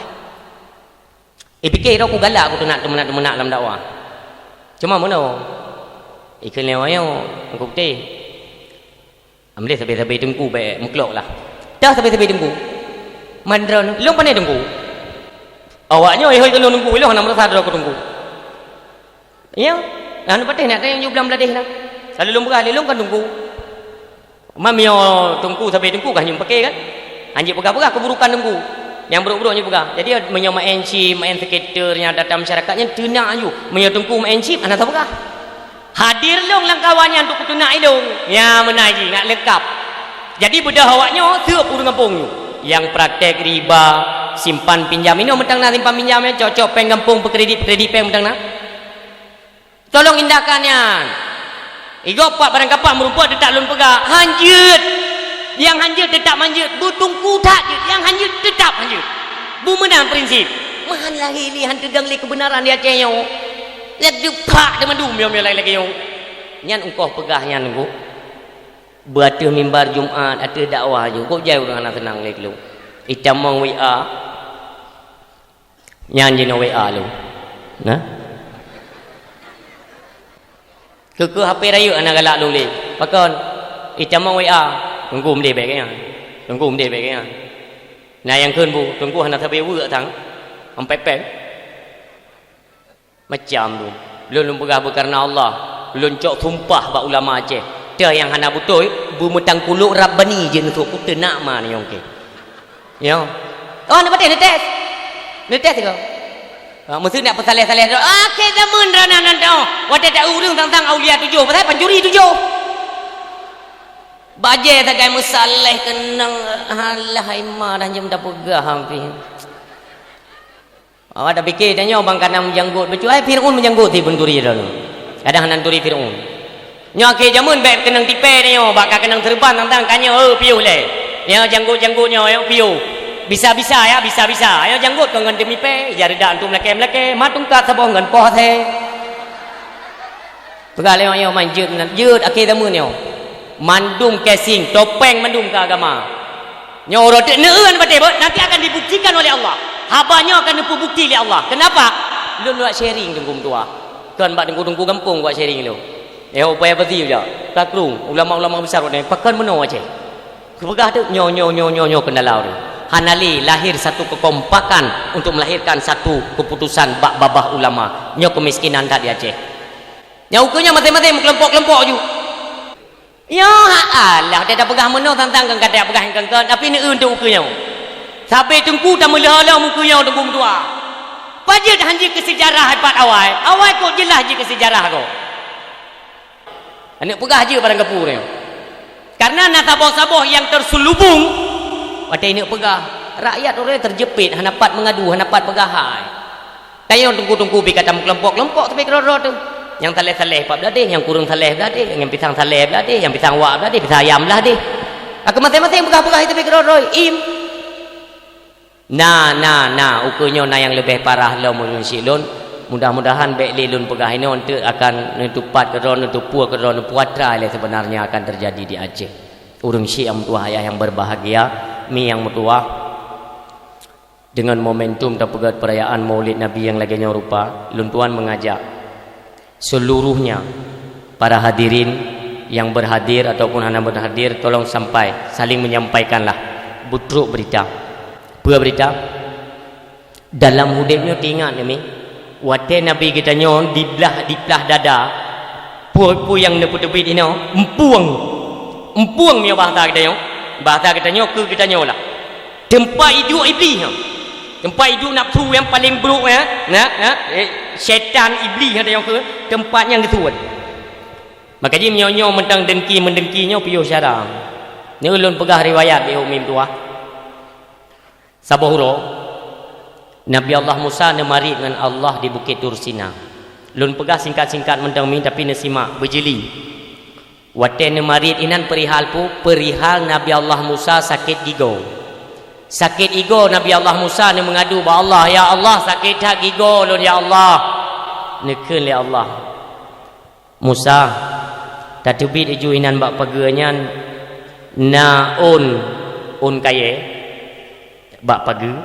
Ipike droe ku galak ku teunak teumeunak-teumeunak lam dakwah. Cuma meunoe, ikheun lé awak nyoe, Teungku Putéh. Alhamdulillah, sabe-sabe teungku bèk meuklok lah. Dah sabe-sabe teungku. Man droeneuh, lôn pane teungku. Awak nyoe ihôi keunoe teungku, ilôn hana meurasa droe keu teungku. Iya, nah, hana patéh nak tanyong ju blang bladeh nah. Selalu lôn peugah lé lôn kan teungku. Man meunyoe teungku sabe teungku kah nyoe paké kan? Hanjeuet peugah-peugah keuburukan teungku. Nyang buruk-buruk nyoe peugah. Jadi meunyoe maén chip, maén skater nyang data masyarakat nyan teunak aju. Meunyoe teungku maén chip, hana sapeugah. Hadir lôn lam kawan nyan untuk kuteunak ilôn. Nya meunan jih, nak leungkap. Jadi beudôh awak nyoe seup ureuëng gampông nyoe. Nyang praktek riba, simpan pinjam. Inoe mantong na simpan pinjam, ya, cok-cok péng gampông, peukredit-peukredit péng mantong na. Tolong indahkan nyan. Igoe pat barang kapak meurumpok teutab lôn peugah, hanjeuet. Nyang hanjeuet teutab hanjeuet, beuteungku that jeuet, nyang hanjeuet teutab hanjeuet. Beu meunan prinsip. Meuhan lahé lé han teudong lé keubeunaran di Aceh nyoe. Lagée phak teumandum nyoe-nyoe lagée nyoe. Nyan ungkoh peugah nyan, Teungku. Beu ateueh mimbar Jumat, ateueh dakwah ju, kok jai ureuëng hana seunang lé keu lôn. Itamong W A. Nyan jinoe W A lôn. Nah. Keu-keu H P rayeuk hana galak lôn lé. Pakon? Itamong W A. Teungku meudeh bék nyan. Teungku meudeh bék nyan. Nah, nyang kheun bu, Teungku hana sabe weuek sang. Ampé péng. Macam tu. Lôn, lôn peugah beukareuna Allah. Lôn cok sumpah bak ulama Aceh. Teuh nyang hana beutôi, beumeutangkulok Rabbani jeuet neusok kuteunak ma nyang keu. Nyoe. Oh, neupatéh, neutés. Neutés sigoe. Ha, meusti nak peusaléh-saléh droe. Akhé zameun droeneuh nan teuh. Watée ta ureuëng sang-sang aulia tujoh, pasai pancuri tujoh. Bajée sagai meusaléh keunong, alah, ima dah jeuem tapeugah hampir. Awak tapike tanyoe bang kana meujanggot bacut, hai Fir'aun meujanggot si pencuri droeneuh. Kadang hana turi Fir'aun. Nyoe akhé jameun bék keunong tipée nyoe, bak ka keunong seureuban tang-tang ka nyoe, eu, piôh lé. Nyoe janggot-janggot nyoe, eu, piôh. Bisa-bisa ya, bisa-bisa. Nyoe janggot kon ngon demi pée, ija reudak antom lakée-melakée, ma tungkat saboh ngon poh asée. Peugah lé nyoe manjeuet meunan, jeuet akhé zameun nyoe. Mandum casing, topeng mandum keu agama. Nyoe uroe teuk neueu nibak teuh beuet, nanti akan dibuktikan oleh Allah. Haba nyoe akan neupeubukti lé Allah. Kenapa? Lôn buat sharing teungku meutuah. Kon bak teungku-teungku gampông buat sharing lôn. Eh, upaya pasti uja. Takrung, ulama-ulama besar udah pakon meunoe Aceh. Kupeugah tu, nyoe, nyoe, nyoe, nyoe, nyoe kendala tu. Hana lé lahir satu kekompakan untuk melahirkan satu keputusan bak babah ulama. Nyoe kemiskinan that di Aceh. Nyoe ukeue nyoe maséng-maséng meukelompok-kelompok ju. Nyoe, ha, alah, watée tapeugah meunoe tang-tang kon ka tapeugah nyang kon-kon, tapi neueu untuk ukeue nyoe. Sabe teungku tameuleuho lom ukeue nyoe teungku meutuah. Pajoh hanjeuet keu seujarah ipat awai, awai kok jeulaih jeuet keu seujarah kok. Aneuk peugah jeuet barang gapu nyoe. Karena na saboh-saboh nyang terselubung, watée aneuk peugah, rakyat uroe teujeuet hana pat meungadu, hana pat peugah hai. Tanyoe teungku-teungku pih ka tameukelompok-kelompok sabe keudroe-droe teuh. Nyang saléh-saléh pat blah deh, nyang kureueng saléh blah deh, nyang pisang saléh blah deh, nyang pisang wak blah deh, pisang ayam blah deh. Ka maséng-maséng peugah-peugah sabe keudroe-droe, im. Na, na, na, ukeue nyoe na nyang leubeh parah lom ureuëng syiek lôn. Mudah-mudahan bék lé lôn peugah inoe eunteuk akan neutupat keudroe, neutupue keudroe, neupuatra lé sebenarnya akan terjadi di Aceh. Ureuëng syiek nyang meutuah ayah nyang berbahagia, mi nyang meutuah. Deungon momentum tapeugét peurayaan Maulid Nabi nyang lagée nyoe rupa, lôn tuan mengajak seluruhnya para hadirin yang berhadir ataupun hana berhadir, tolong sampai saling menyampaikanlah butruk berita. Peue berita? Dalam udeb nyoe teuingat nyoe mi, watée Nabi geutanyoe diblah, diplah dada, peue-peue nyang neupeuteubiet inoe, empueng. Empueng meunyoe bahasa geutanyoe, bahasa geutanyoe keu geutanyoe lah. Teumpat iduek Iblih nyoe. Teumpat iduek nafsu nyang paleng brok nyan, na, na, eh, syaitan Iblih nyoe tanyoe keu teumpat nyang geusuet. Maka jih meunyoe nyoe mantong dengki meudengki nyoe piôh syara. Nyoe ulôn peugah riwayat di umi meutuah. Saboh uroe, Nabi Allah Musa neumarit ngon Allah di Bukét Tur Sina. Lôn peugah singkat-singkat mantong mi, tapi neusimak beujeulie. Watée neumarit inan peurihal peue? Peurihal Nabi Allah Musa sakét gigoe. Sakét gigoe Nabi Allah Musa neumeungadu bak Allah, "Ya Allah, sakét that gigoe lôn, ya Allah." Neukheun lé Allah, "Musa, tateubiet laju inan bak pageue nyan na ôn, ôn kayée bak pageue,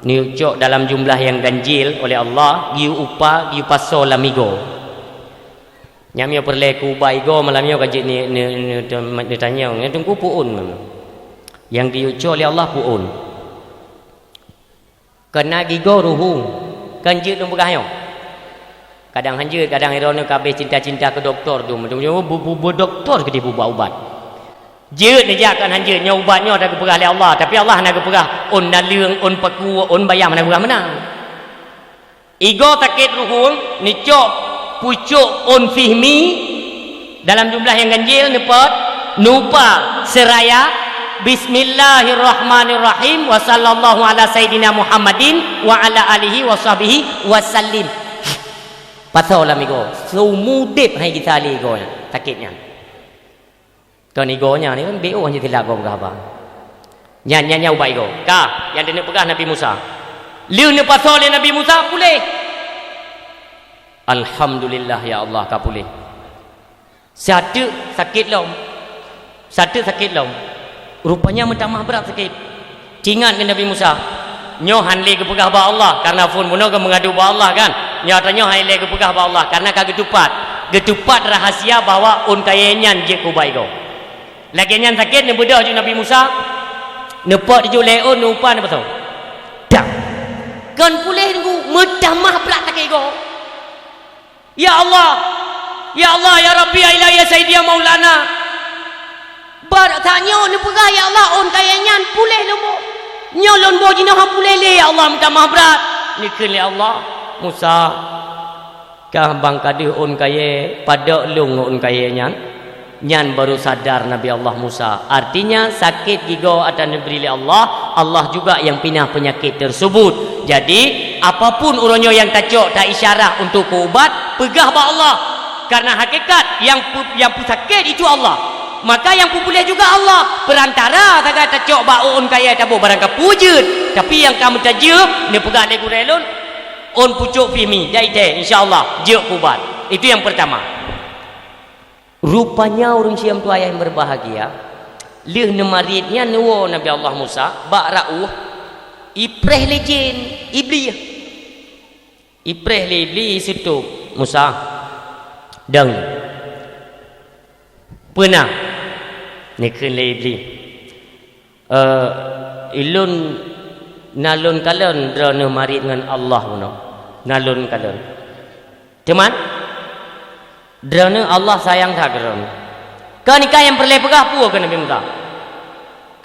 neuyue cok dalam jumlah nyang ganjil oleh Allah, geuyue upa, geuyue pasoe lam gigoe." Nyan meunyoe peureulée keu uba gigoe malam nyoe ka jeuet ni, ni, ni, ni, neutanyong, nyan teungku peue ôn. Nyang geuyue cok lé Allah peue ôn. Keunan gigoe ruhueng, kan jeuet lôn peugah nyoe. Kadang hanjeuet, kadang droeneuh ka habéh cinta-cinta keu dokto tu, bu, bu, bu dokto keudeh bu ubat-ubat. Jeuet neujak kan hanjeuet, nyoe ubat nyoe dah geupeugah lé Allah, tapi Allah hana geupeugah ôn naleueng, ôn paku, ôn bayam hana geupeugah meunan. Gigoe sakét ruhueng, neucok Pucôk ôn pih mi dalam jumlah nyang ganjil neupôt, neuupa seuraya, "Bismillahirrahmanirrahim, wa sallallahu ala sayyidina Muhammadin wa ala alihi wa sahbihi wa sallim." Pasoe lam igoe, seumudeb hai gisa lé igoe nyan, sakét nyan. Kon igoe nyan, ni kan B O hana silap gob peugah haba. Nyan, nyan, nyan ubat igoe. Ka, nyang neupeugah Nabi Musa. Lheueh neupasoe lé Nabi Musa, puléh. Alhamdulillah, ya Allah, ka puléh. Sateuk sakét lom. Sateuk sakét lom. Rupanya meutamah brat sakét. Teuingat keu Nabi Musa, nyoe han lé geupeugah bak Allah, karena phon bunoe geumeungadu bak Allah kan. Nyoe ata nyoe han lé geupeugah bak Allah, karena ka geutupat. Geutupat rahasia bahwa ôn kayèe nyan jeuet keu ubat igoe. Lagèe nyan sakét neubeudôh ju Nabi Musa, neupôt ju lé ôn, neuupa, neupasoe. Dang! Kon puléh teungku, meutamah brat sakét igoe. Ya Allah! Ya Allah, ya Rabbi, ya Ilahi, ya Sayyidi, ya Maulana. Bak tanyoe neupeugah, "Ya Allah, ôn kayèe nyan puléh lôn boh." Nyoe lôn boh jinoe han puléh lé, ya Allah, meutamah brat. Neukheun lé Allah, "Musa, kah ban ka deuh ôn kayèe, padôk lôn ngon ôn kayèe nyan?" Nyan baru sadar Nabi Allah Musa. Artinya, sakét gigoe ata neubri lé Allah, Allah juga nyang pinah peunyakét tersebut. Jadi, apapun uroe nyoe nyang tacok, ta isyarah untuk keu ubat, peugah bak Allah. Karena hakikat nyang pu-, nyang peusakét itu Allah. Maka nyang peupuléh juga Allah. Perantara sagai tacok bak ôn kayèe taboh barang ka peue jeuet. Tapi nyang ka meutajeuem, neupeugah lé gurèe lôn, ôn pucôk pih mi, jai teh, insya Allah, jeuet keu ubat. Itu nyang pertama. Rupanya ureueng syèe meutuah ayah nyang berbahagia, lheueh neumarit nyan neuwoe Nabi Allah Musa bak rot ueh, ipreh lé jén, Iblih. Ipreh lé Iblih, iseutôb, "Musa, dong, peue na?" Neukheun lé Iblih, "Eh, ulôn na lôn kalon droeneuh marit ngon Allah bunoe. Na lôn kalon. Teuma, droeneuh Allah sayang that keu droeneuh." Kon nyan nyang peureulèe peugah peue keu Nabi Musa?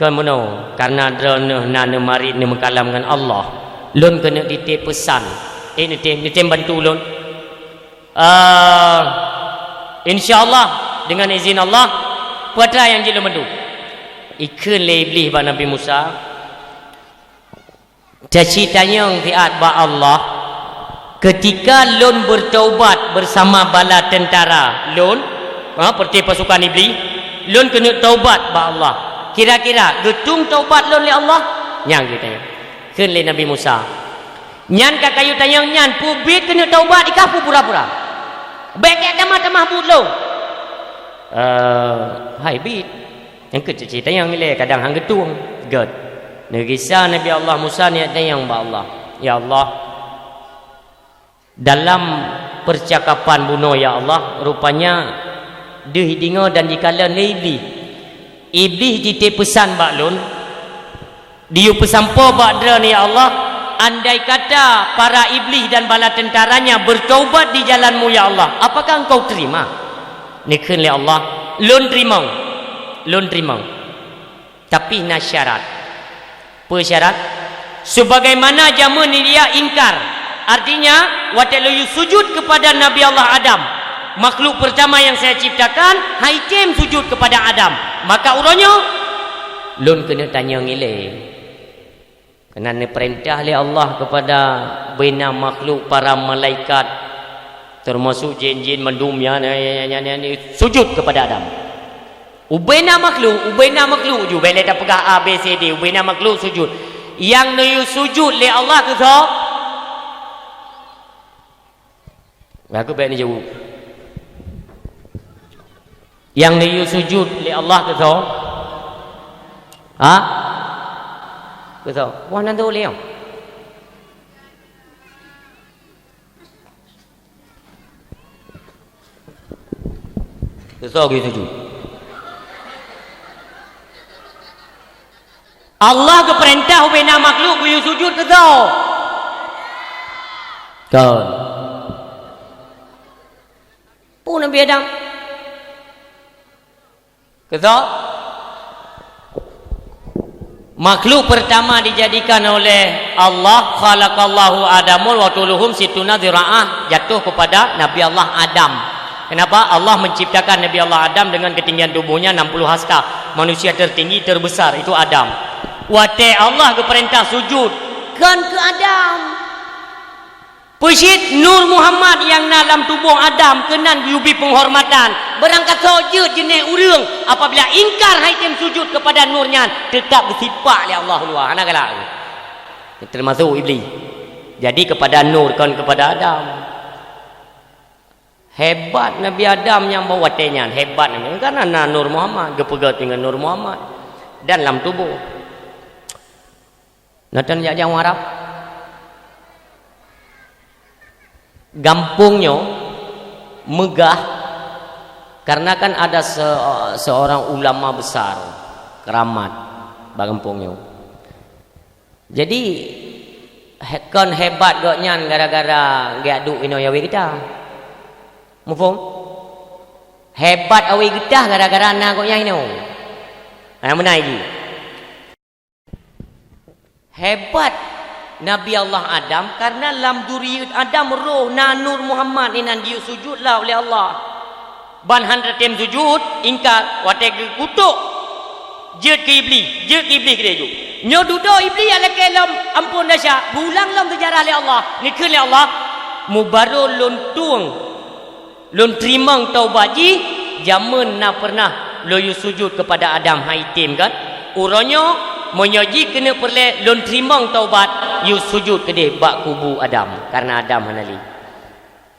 Kon bunoe, karena droeneuh na neumarit neumeukalam ngon Allah, lôn keuneuk titép peusan. Eh, neutem, neutem bantu lôn. Eh, insya Allah, dengan izin Allah, peue atra nyang jeuet lôn bantu. Ikheun lé Iblih bak Nabi Musa, "Taci tanyong siat bak Allah, keutika lôn beutaubat beusama bala teuntara lôn, ha, peureuté pasukan Iblih, lôn keuneuk taubat bak Allah. Kira-kira geutueng taubat lôn lé Allah?" Nyan geutanyong. Kheun lé Nabi Musa, "Nyan ka kayue tanyong nyan, peubiet keuneuk taubat, i kah peue pura-pura? Bèk keu tamah-tamah buet lôn." "Eh, hai biet. Nyang keuh cit-cit tanyong ilèe, kadang han geutueng." Gèt. Neugisa Nabi Allah Musa niet tanyong bak Allah, "Ya Allah, dalam peucakapan bunoe, ya Allah, rupanya deuh ideungoe dan jikalon lé Iblih. Iblih jitém peusan bak lôn, diyue peusampoe bak droeneuh, ya Allah, andai kata para Iblih dan bala teuntaranya beutaubat di jalan-Mu, ya Allah, apakah Engkau terima?" Neukheun lé Allah, "Lôn teurimong. Lôn teurimong. Tapi na syarat." "Peue syarat?" "Sebagaimana jameun Iblih ingkar, artinya, watèe lôn yue sujud kepada Nabi Allah Adam, makhluk pertama yang saya ciptakan, han item sujud kepada Adam, maka uroe nyoe lôn keuneuk tanyong ilèe." Keunan neupeurintah lé Allah kepada bubena makhluk, para malaikat, termasuk jin-jin mandum nyan, nyan, nyan, nyan, nyan, sujud kepada Adam. Bubena makhluk, bubena makhluk ju, bèk lé tapeugah A, B, C, D, bubena makhluk sujud. Nyang neuyue sujud lé Allah keu soe? Aku bèk neujaweueb. Nyang neuyue sujud lé Allah keu soe? Ha? Keu soe? Wah, nan tu lé. Keu soe geuyue sujud? Allah geupeurintah bubena makhluk geuyue sujud keu soe? Kon. Peue Nabi Adam? Keu soe? Makhluk pertama dijadikan oleh Allah, khalaqallahu Adamul wa tuluhum situna ziraah, jatuh kepada Nabi Allah Adam. Kenapa? Allah menciptakan Nabi Allah Adam dengan ketinggian tubuhnya enam puluh hasta. Manusia tertinggi, terbesar, itu Adam. Watée Allah geupeurintah sujud, kon keu Adam. Peucit Nur Muhammad nyang na lam tuboh Adam keunan geuyue bri peunghormatan. Beurangkasoe jeuet jeunèh ureuëng apabila ingkar han item sujud keupada Nur nyan, teutab geusipak lé Allah u luwa, hana galak. Teumasok Iblih. Jadi keupada Nur, kon keupada Adam. Hebat Nabi Adam nyang bak watée nyan, hebat Nabi, karena na Nur Muhammad, geupeugét deungon Nur Muhammad dan lam tuboh. Nonton jak-jak Arab. Gampông nyoe meugah karena kan ada se-, seorang ulama besar, keramat, bak gampông nyoe. Jadi, he-, kon hebat gobnyan gara-gara geujak duek inoe awai geutah. Muphom? Hebat awai geutah gara-gara na gobnyan inoe. Nyang meunan jih. Hebat Nabi Allah Adam karena lam zuriat Adam roh na Nur Muhammad inan jiyue sujud lah oleh Allah. Ban han tatem sujud, ingkar, watée geukutok, jeuet keu Iblih, jeuet keu Iblih keudeh jeuet. Nyoe dudoe Iblih jak lakée lom amphon desya, geuulang lom seujarah lé Allah. Neukheun lé Allah, "Mubaroe lôn tueng, lôn teurimong taubat jih, jameun na peureunah lôn yue sujud keupada Adam, han item kan? Uroe nyoe, meunyoe jih keuneuk peureulée lôn teurimong taubat, yue sujud keudeh bak kubu Adam, karena Adam hana lé."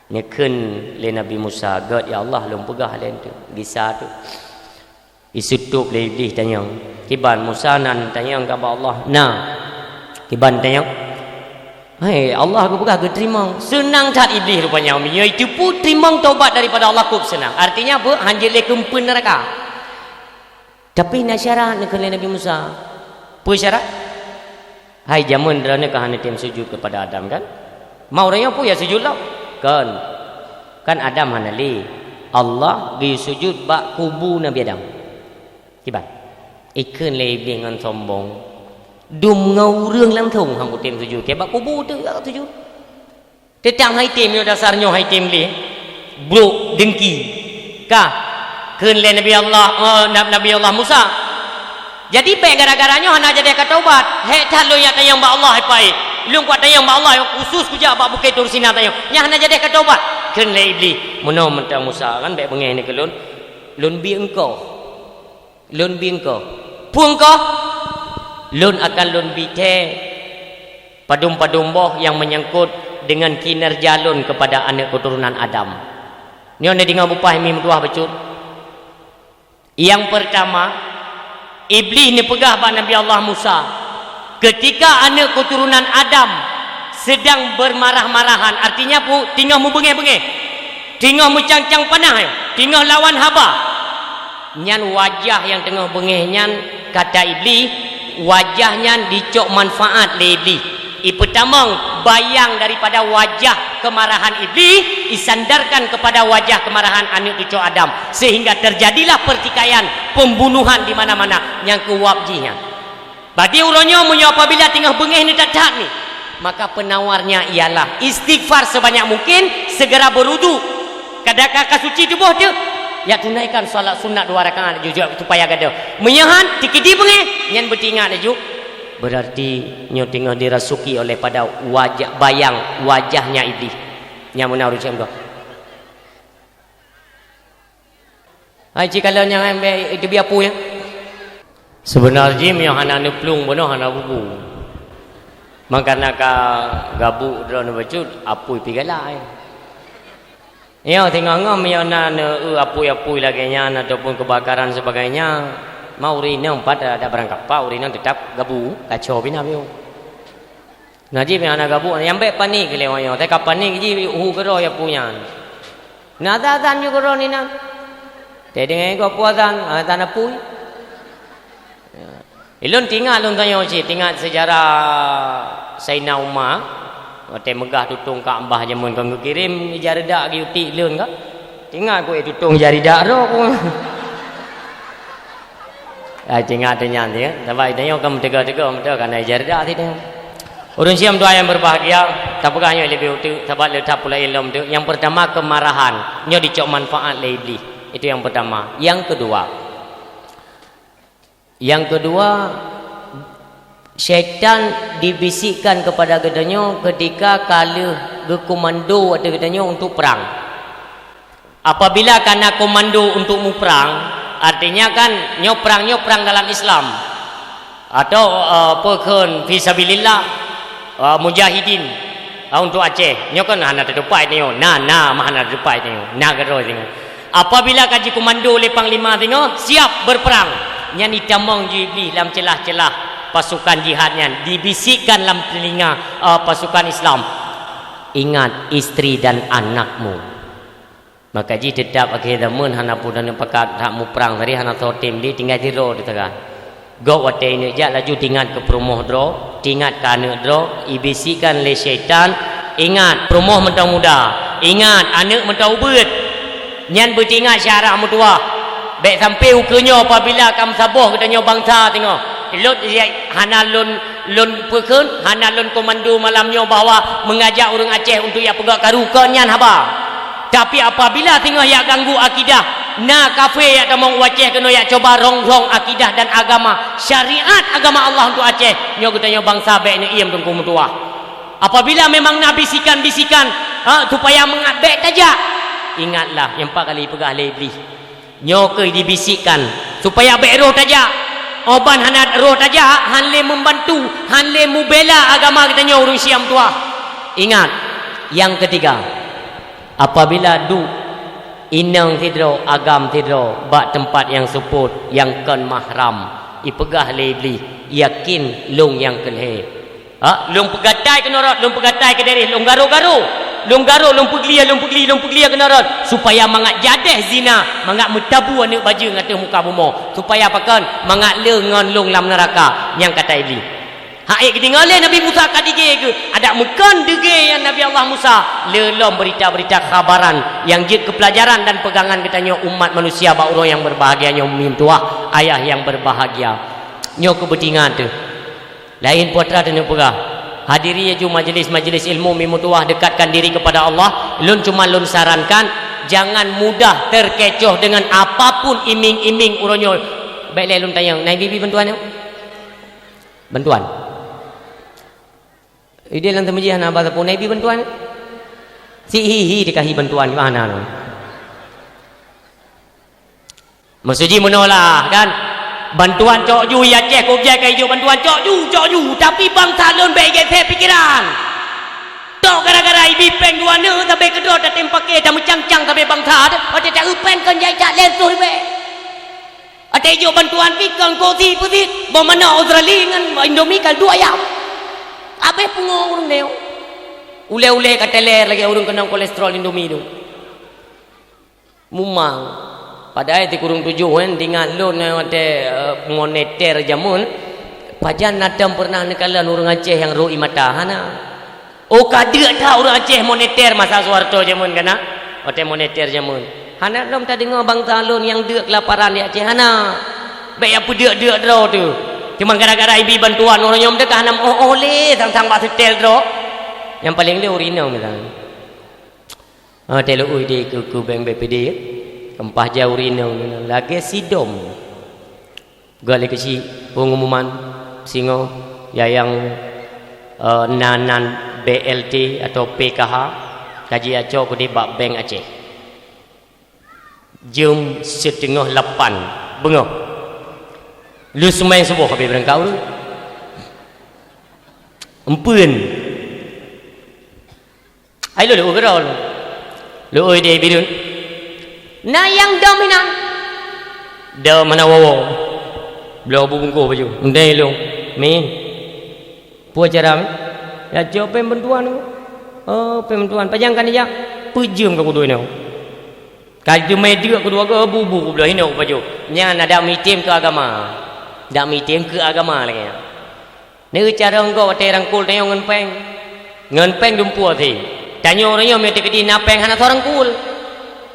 Neukheun lé Nabi Musa, "Gét ya Allah, lôn peugah lé teuk, gisa teuk." Isutôb lé Iblih tanyong, "Kiban Musa nan tanyong keu Allah?" "Na." "Kiban tanyong?" "Hai, Allah geupeugah geuteurimong." Seunang that Iblih rupanya, meunyoe jiteupeue teurimong taubat daripada Allah kôb seunang. Artinya peue? Han jeuet lé keu eumpeuen neuraka. Tapi na syarat neukheun lé Nabi Musa. Peue syarat? "Hai, jameun droeneuh ka hana tem sujud keupada Adam kan? Ma uroe nyoe peue ya sujud lom?" "Kon. Kan Adam hana lé. Allah geuyue sujud bak kubu Nabi Adam." Kiban? Ikheun lé Iblih ngon sombong. "Dum ngon ureuëng langsong han kutem sujud. Keu bak kubu teuk ya sujud." Teutang han item nyoe dasar nyoe han item lé. Brok deungki. Ka. Kheun lé Nabi Allah, eh, Nab-, Nabi Allah Musa. Jadi bék gara-gara nyoe hana jadi ka taubat. Hék that lôn jak tanyong bak Allah, hai pai. Lôn kuat tanyong bak Allah, khusus kujak bak Bukét Tursina tanyong. Nyan hana jadi ka taubat. Kheun lé Iblih, "Meunoe mantong Musa, kan bék beungéh ni keu lôn. Lôn bi engkau." "Lôn bi engkau." "Peue engkau?" "Lôn akan lôn bi thée padum-padum boh nyang meunyangkot deungon kinerja lôn keupada aneuëk keuturonan Adam." Nyoe neudeungoe beupaih mi meutuah bacut. Nyang peurtama, Iblih neupeugah bak Nabi Allah Musa, ketika aneuëk keuturonan Adam sedang bermarah-marahan, artinya peue? Teungoh meubeungéh-beungéh, teungoh meucang-cang panah, teungoh lawan haba. Nyan wajah nyang teungoh beungéh nyan, kata Iblih, wajah nyan dicok manfaat lé Iblih. Ipeutamong bayang daripada wajah kemarahan Iblih, isandarkan kepada wajah kemarahan aneuëk cucu Adam, sehingga terjadilah pertikaian, pembunuhan di mana-mana nyang keuwab jih nyan. Bagi uroe nyoe, meunyoe apabila teungoh beungéh ni that-that ni, maka penawarnya ialah istighfar sebanyak mungkin, segera berwudu. Kadang ka, ka suci tuboh tu, ya tunaikan salat sunat dua rakaat jujur supaya gadoh. Meunyoe han, tikeudi beungéh, nyan beutingat laju. Berarti nyoe teungoh dirasuki oleh pada wajah, bayang wajahnya Iblih. Nyang meunan ureuëng syedara. Hai, cikalon nyang ambek itu biar apui, ya. Sebenar jih, meunyoe hana neuplueng bunoe hana bubu. Mangkana ka gabuk droeneuh bacut, apui pi galak, ya. Nyoe singoh-ngoh meunyoe na neu-eu apui-apui lagée nyan ataupun keubakaran sebagainya, ma ureuëng inong pat ada barang kapa, ureuëng inong teutap gabu, kaco pih na piôh. Na jih pih hana gabu, nyang bék panik lé awak nyoe, teuka panik jih hu keudroe apui nyan. Na azan-azan ju keudroe ni na. Teudeungoe gob apui azan, azan apui. Ilôn tingat lôn tanyoe cit, tingat seujarah Saidina Umar, watée meugah tutong Ka'bah jameun kon geukirém ija reudak geuyue tiek lôn ka. Tingat ku, eh, tutong ija reudak droe ku. Ai, teuingat teuh nyan, ya. Sabab tanyoe kan meuteugah-teugah, meuteugah kan ai jardah tadi. Ureueng syiah meutuah nyang berbahagia, tapeugah nyoe leubeh uteuk, sabab le that pula ilom tu. Yang pertama, kemarahan. Nyoe dicok manfaat lé Iblih. Itu yang pertama. Yang kedua, yang kedua, syaitan dibisikkan kepada geutanyoe ketika ka lheueh geukomando ateueh geutanyoe untuk perang. Apabila ka na komando untuk muprang, artinya kan nyoe prang, nyoe prang dalam Islam. Atau, eh, peue kheun fi sabilillah, eh, mujahidin, eh, untuk Aceh. Nyoe kan hana teutupat nyoe. Na, na, mah hana teutupat nyoe. Na keudroe singoh. Apabila ka jikomando lé panglima singoh, siap berperang. Nyan itamong ju Iblih lam celah-celah pasukan jihad nyan, dibisikkan lam telinga, eh, pasukan Islam, "Ingat istri dan anakmu." Maka jih teutap akhé zaman hana peue taneuk pakat that muprang tadi, hana soe tem lé, tinggai sidroe teuh sagai. Gob watée ineuk jak laju teuingat keu peurumoh droe, teuingat keu aneuëk droe, ibisikkan lé syaitan, "Ingat, peurumoh mantong muda, ingat, aneuëk mantong ubeuet." Nyan beuteuingat syarah meutuwah. Bék sampai ukeue nyoe apabila ka meusaboh geutanyoe bansa singoh. Lôn hana lôn, lôn peukheun, hana lôn komando malam nyoe bahwa meungajak ureuëng Aceh untuk jak peugah karu, kon nyan haba. Tapi apabila singoh jak ganggu akidah, na kafé jak tamong u Aceh keunoe jak cuba rong-rong akidah dan agama, syariat agama Allah untuk Aceh, nyoe geutanyoe bansa bék neuiem Teungku meutuwah. Apabila memang na bisikan-bisikan, ha, supaya mangat bék tajak, ingatlah nyang pat kali peugah lé Iblih. Nyoe keuh dibisikkan, supaya bék roh tajak. Óh ban hana roh tajak, han lé membantu, han lé mubela agama geutanyoe ureuëng syiah meutuwah. Ingat, yang ketiga, apabila duek inong sidroe, agam sidroe bak teumpat nyang seupôt, nyang kon mahram, ipeugah lé Iblih, "Yakin lôn nyang keu lhée." Ha, lôn peugatai keunoe rot, lôn peugatai keudeh, lôn garo-garo. Lôn garo, lôn peuglia, lôn peugli, lôn peuglia keunoe rot, supaya mangat jadeh zina, mangat meutabu aneuëk bajeueng ateueh muka bumoe, supaya pakon, mangat le ngon lôn lam neuraka, nyang kata Iblih. Hak ék geudeungoe lé Nabi Musa ka digée geuh, adak meukon deugée nyan Nabi Allah Musa, le lom beurita-beurita khabaran nyang jeuet keu peulajaran dan peugangan geutanyoe umat manusia bak uroe nyang beurbahagia nyoe, meutuwah ayah nyang beurbahagia. Nyoe keuh beuteuingat teuh. Laén peue atra taneuk peugah. Hadiri laju majelis-majelis ilmu, mi meutuwah dekatkan diri kepada Allah. Lôn cuma lôn sarankan, jangan mudah terkecoh dengan apapun iming-iming uroe nyoe. Bék lé lôn tanyong, na ibi-ibi bantuan nyoe? Bantuan? Ideh lam teumeuji hana ba sapeue, na ibi bantuan? Si hi-hi dikasih bantuan, di mana tu? Maksud jih meunoe lah, kan? Bantuan cok ju, i Aceh kujai ka ijok bantuan cok ju, cok ju. Tapi bansa lôn bék igét pikeran. Tok gara-gara ibi péng dua neuk sabe keudroe tatem paké, tameucang-cang sabe bansa, watée taeu péng kon jai cak lén tuh ribée. Watée ijok bantuan pi kon kosi peusit, boh manok Australia ngon Indomie kal duek ayam. Abéh pungo ureuëng nyoe. Ulée-ulée ka teler lagée ureuëng keunong kolesterol Indomie tu. Mumang. Padahai di kurung tujoh kan, ingat lôn, eh, watée, eh, moneter jameun, pajan na tom peureunah neukalon ureuëng Aceh nyang rhot ie mata, hana. Oh, ka deuk that ureuëng Aceh moneter masa Soeharto jameun kana? Watée moneter jameun. Hana lom tadeungoe bansa lôn nyang deuk keulaparan di Aceh, hana. Bék nyang peudeuk-deuk droe tu. Cuma gara-gara ibi bantuan ureuëng nyoe teuka hana meuoh-oh lé sang-sang bak setel droe. Nyang paleng lé ureuëng inong misalnya. Ah, telo ui di ku, ku beng B P D, ya. Kempah jauh rinong, lagée sidom. Gak lé keuchik pengumuman singoh, ya, nyang, eh, nan, nan B L T atau P K H, kaji acok keudeh bak Bank Aceh. Jeuem siteungoh lapan beungoh. Lheueh seumai suboh habéh beurangkat ureuëng. Empeuen. Ai lôn leueh keudroe lôn. Leueh di Bireuen. Na nyang dom inan. Dom hana woe-woe. Bloe bubungkoh baju. Ndai lôn. Mi. Peue cara mi? Ya cok péng bantuan. Oh, péng bantuan. Pajan ka neujak? Peue jeuem ka kuduek nyoe. Ka teumé deuk keudua goe bubu kubloe hinoe kupajoh. Nyan adak meuitem keu agama. Dak meuitem keu agama lagée nyan. Neucarông gob watée rangkul tanyoe ngon péng. Ngon péng dumpeue thé. Tanyoe uroe nyoe meunyoe teukeudi na péng hana soe rangkul.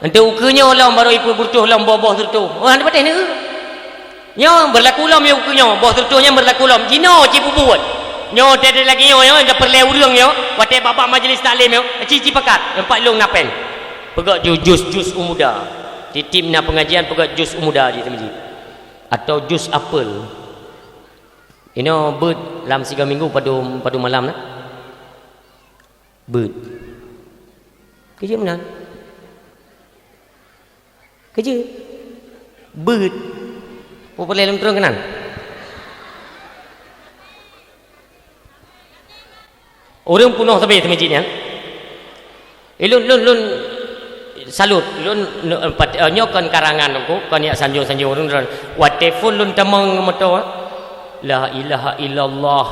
Enteuk ukeue nyoe lom barô ipeubutoh lom boh-boh sireutôh. Oh, hana patéh neueu. Nyoe beurlaku lom nyoe keu nyoe, boh teutuh nyan beurlaku lom. Jinoe ci peubuet. Nyoe teuh lagèe nyoe, nyoe, nyoe peureulèe ureueng nyoe, watèe bak-bak majlis taklim nyoe, ci, ci pakat, teumpat lôn na pèng. Peugöt ju-, jus, jus umuda. Tiep-tiep na peungajian peugöt jus umuda di masjid. Atau jus apel. Inoe beuet lam sigoe minggu padum, padum malam na? Beuet. Keujeuet meunan. Keujeuet. Beuet. Peue peureulèe lôn treun keunan? Ureueng peunoh sabe teumajik nyan. Eh, lôn, lôn, lôn salut. Lôn, lôn, eh, pat-, eh, nyoe kon karangan lôn, kon jak sanjong-sanjong ureueng droen. Watèe phôn lôn tamong ngon moto, eh. La ilaha illallah.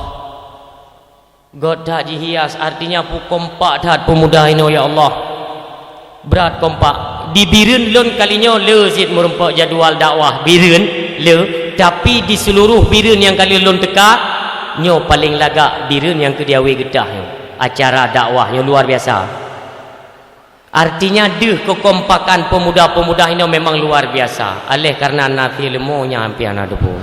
Göt that jihias, artinya peue kompak that peumuda inoe, ya Allah. Brat kompak. Di Bireuen lôn kali nyoe le cit meurumpok jadwal dakwah Bireuen le, tapi di seluruh Bireuen nyang kali lôn teuka, nyoe paleng lagak Bireuen nyang keu di Awe Geutah nyoe. Acara dakwah nyoe luar biasa. Artinya deuh keukompakan peumuda-peumuda inoe memang luar biasa. Oleh karena na ilmu nyang hampir hana teupeu.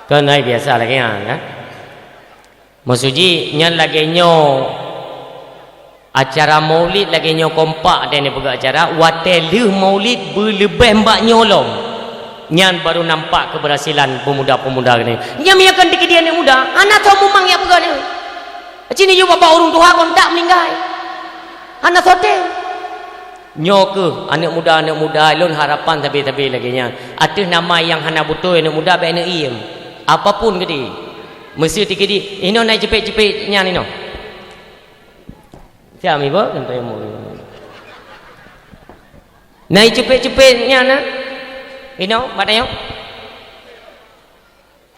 Kon hai biasa lagèe nyan, kan? Maksud jih, nyan lagèe nyoe, acara maulid lagèe nyoe kompak dan peugah acara, watèe lheueh maulid beuleubeh bak nyoe lom. Nyan baru nampak keberhasilan peumuda-peumuda geutanyoe. Nyan meunyo kon dikeue di aneuk muda, hana soe mumang jak peugah nyoe. Ci neujok bak ureueng tuha kon dak meuninggai. Hana soe tem. Nyoe keuh aneuk muda-aneuk muda lôn harapan sabe-sabe lagèe nyan. Ateueh nama nyang hana beutôi aneuk muda bèk neuk iem. Apapun keudéh. Meuseuti keudéh, inoe na cepet-cepet nyan inoe. Siap mi beuh, sampai umur. Na cepet-cepet nyan na. Inoe, bak tanyoe.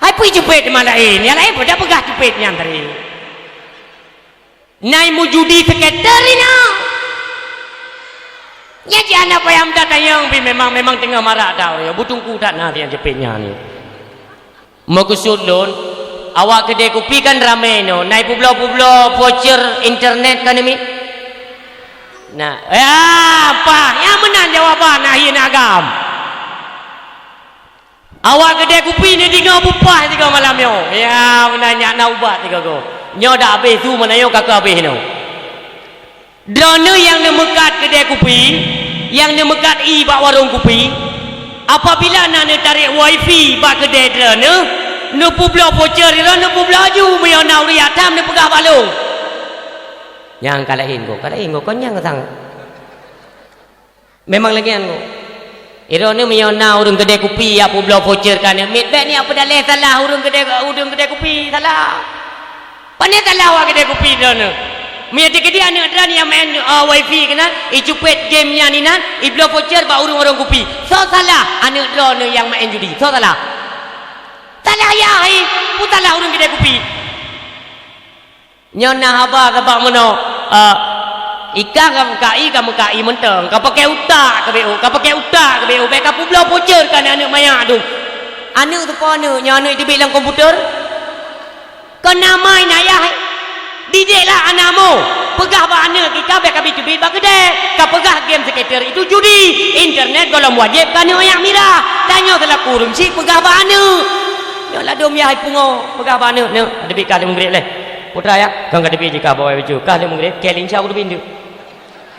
Hai peue cepet teuma laén, nyang laén peue dak peugah cepet nyan tadi. Nai meujudi seketer inoe. Nyan cit hana payah meutatanyong pih memang, memang teungoh marak that ureueng, butungku that na nyang cepet nyan ni. Meukeusut lôn, awak keudè kupi kan ramè inoe, nai peubloe-peubloe voucher internet kan mi? Nah, ya, pah, nyang meunan jawaban akhé na agam. Awak keudè kupi neudeungoe bupah sigoe malam nyoe. Ya, meunan nyak na ubat sigoe. Nyoe dak habéh su meunan nyoe ka keu habéh nyoe. Droeneuh nyang neumeukat keudè kupi, nyang neumeukat ié bak warông kupi, apabila na neutarek wifi bak keudè droeneuh, neupeubloe voucher droeneuh, neupeubloe ju, meunyoe na ureueng jak tham neupeugah bak lôn. Nyang ka laén goe, ka laén goe, kon nyang sang. Memang lagèe nyan, Bu. Droeneuh meunyoe na ureueng keudè kupi jak peubloe voucher keu aneuk miet, bèk neujak peudalèh salah ureueng keudè, ureueng keudè kupi, salah. Pane salah awak keudè kupi droeneuh. Meunyoe dikeue aneuk droeneuh nyang maén, eh, wifi keunan, icupet game nyan inan, ibloe voucher bak ureueng warông kupi. Soe salah? Aneuk droeneuh nyang maén judi. Soe salah? Salah yah, eh. Peue salah ureueng keudè kupi? Nyoe na haba sabab meunoe, eh, i kah ka meukai, ka meukai mantong, ka pakai utak keu B O, ka pakai utak keu B O, bèk ka peubloe voucher keu aneuk manyak tu. Aneuk tu po aneuk, nyoe aneuk teubiet lam komputer? Kon na ma na yah, eh? Didiklah aneuk mu, peugah bak aneuk, i kah bèk ka bi teubiet bak keudè, ka peugah game seketer itu judi, internet gohlom wajéb keu aneuk manyak mirah. Tanyoe seulaku ureueng chik peugah bak aneuk. Nyoe ladôm yah pungo, peugah bak aneuk, "Neuk, teubiet kah lheueh meugreb lé." Putra ya, kon ka teubiet jih kah bawai bacut, kah lheueh meugreb, kèe lincah kuteubiet neuk.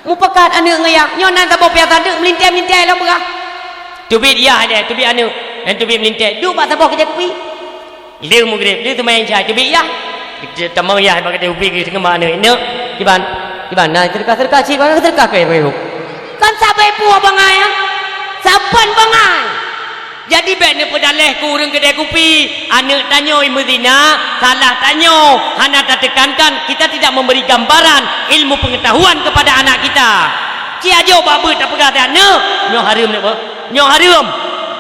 Mupakat aneuk ngon yah, nyoe nan saboh piasa deuk meulintèe-meulintèe lom peugah. Teubiet yah lé, teubiet aneuk, dan teubiet meulintèe, duek bak saboh keudè kupi. Lheueh meugreb, lheueh seumayang isya, teubiet yah. Tamong yah bak keudè kupi, geuseukeumah aneuk, "Neuk, kiban, kiban, na seudeukah-seudeukah cit, bang, seudeukah keu ibu." Kan sabe puih bangai, ya? Saban bangai. Jadi, bèk neupeudalèh keu ureueng keudè kupi, aneuk tanyoe meuzina, salah tanyoe, hana tateukankan, kita tidak memberi gambaran ilmu pengetahuan kepada anak kita. Ci ajok bak beuet tapeugah that, "Neuk, nyoe hareuem neuk beuh, nyoe hareuem."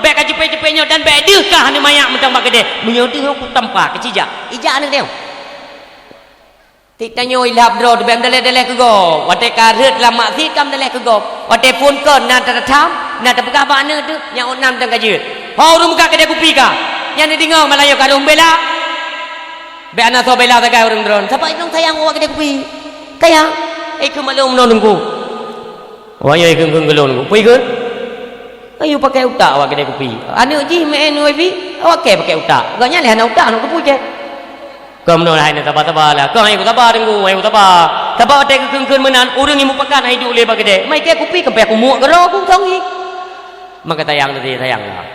Bèk ka ceupet-ceupet nyoe dan bèk deuh kah aneuk manyak mantong bak keudè. Meunyoe deuh, kutampa keu cijak. Ijak aneuk tanyoe. Tiep tanyoe ilhab droe teuh bèk meudalèh-dalèh keu gob. Watèe ka rhot lam maksiet ka meudalèh keu gob. Watèe phôn kon na tatham, na tapeugah bak aneuk teuh, nyang ôn nam teuh ka jeuet. Ho ureueng buka keudè kupi ka. Nyan neudeungoe malam nyoe ka rhot meubela. Bèk hana soe bela sagai ureueng droen. Sabab inong sayang awak keudè kupi. Kaya, eh, keu maklum ngon teungku. Awak nyoe ikheun-kheun keu lôn teungku. Peue ikheun? Ayu pakai utak awak keudè kupi. Aneuk jih meu'en wifi, awak kèe pakai utak. Gobnyan lé hana utak, hana kupeue cit. Keu meunoe hai nyan saba-saba lah. Keu hai saba teunggu, hai saba. Sabab watèe geukheun-kheun meunan, ureueng nyang mupakat hai duek lé bak keudè. Mai kèe kupi, keumpèe kumuek keudroe ku song jih. Maka sayang tadi, sayang lah.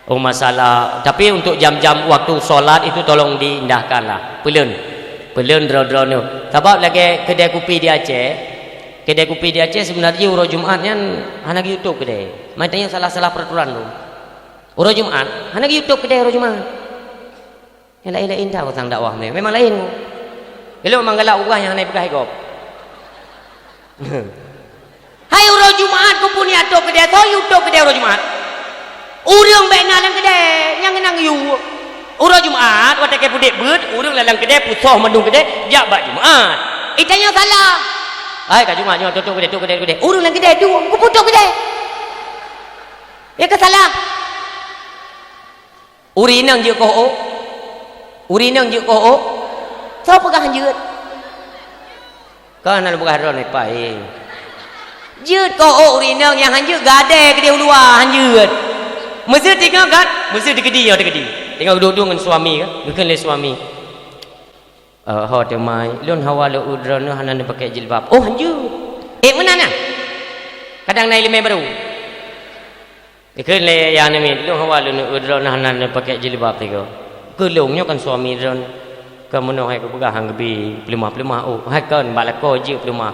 Oh, masalah, tapi untuk jam-jam waktu solat itu tolong diindahkan lah. Peuleuen. Peuleuen droe-droe nyoe. Sabab lagèe keudè kupi di Aceh, keudè kupi di Aceh seubeunarjih uroe Jumat nyan hana geuyue tôp keudè. Mantong nyan salah-salah peraturan tu. Uroe Jumat hana geuyue tôp keudè uroe Jumat. Nyang laén-laén that sang dakwah meunan. Memang laén. Ilôn memang galak ubah nyang hana ipeugah gob. Hai uroe Jumat, keupeue neutôp keudè, soe yue tôp keudè uroe Jumat? Ureueng bèk na lam keudè, nyang ngeunang yue. Uroe Jumat, watèe ka peudeh beuet, ureueng lam keudè, peusoh mandum keudè, jak bak Jumat. Ita nyoe salah. Hai, ka Jumat nyoe, tôp keudè, tôp keudè, keudè. Ureueng lam keudè, duek, keupeue tôp keudè? Ya ka salah. Ureueng inong jeuet koh ôk? Ureueng inong jeuet koh ôk? Soe peugah han jeuet? Kon hana lôn peugah droeneuh pai. Jeuet koh ôk ureueng inong nyang han jeuet gadée keudeh u luwa han jeuet. Meuseuti ngon gat, meuseuti keudi nyoe teukeudi. Teungoh duek-duek ngon suami kan, geukheun lé suami. Eh, ho teuma, lôn hawa lôn eu droeneuh hana neupakèk jilbab. Oh, han jeuet. Eh, meunan na? Kadang na ileumèe barô. Dikheun lé Yah Nami, lôn hawa lôn eu droeneuh hana neupakèk jilbab tiga. Keu lôn nyoe kan suami droeneuh. Keu meunoe hai kupeugah han geubi peuleumah-peuleumah, oh, hai kon bak lakoe jeuet peuleumah.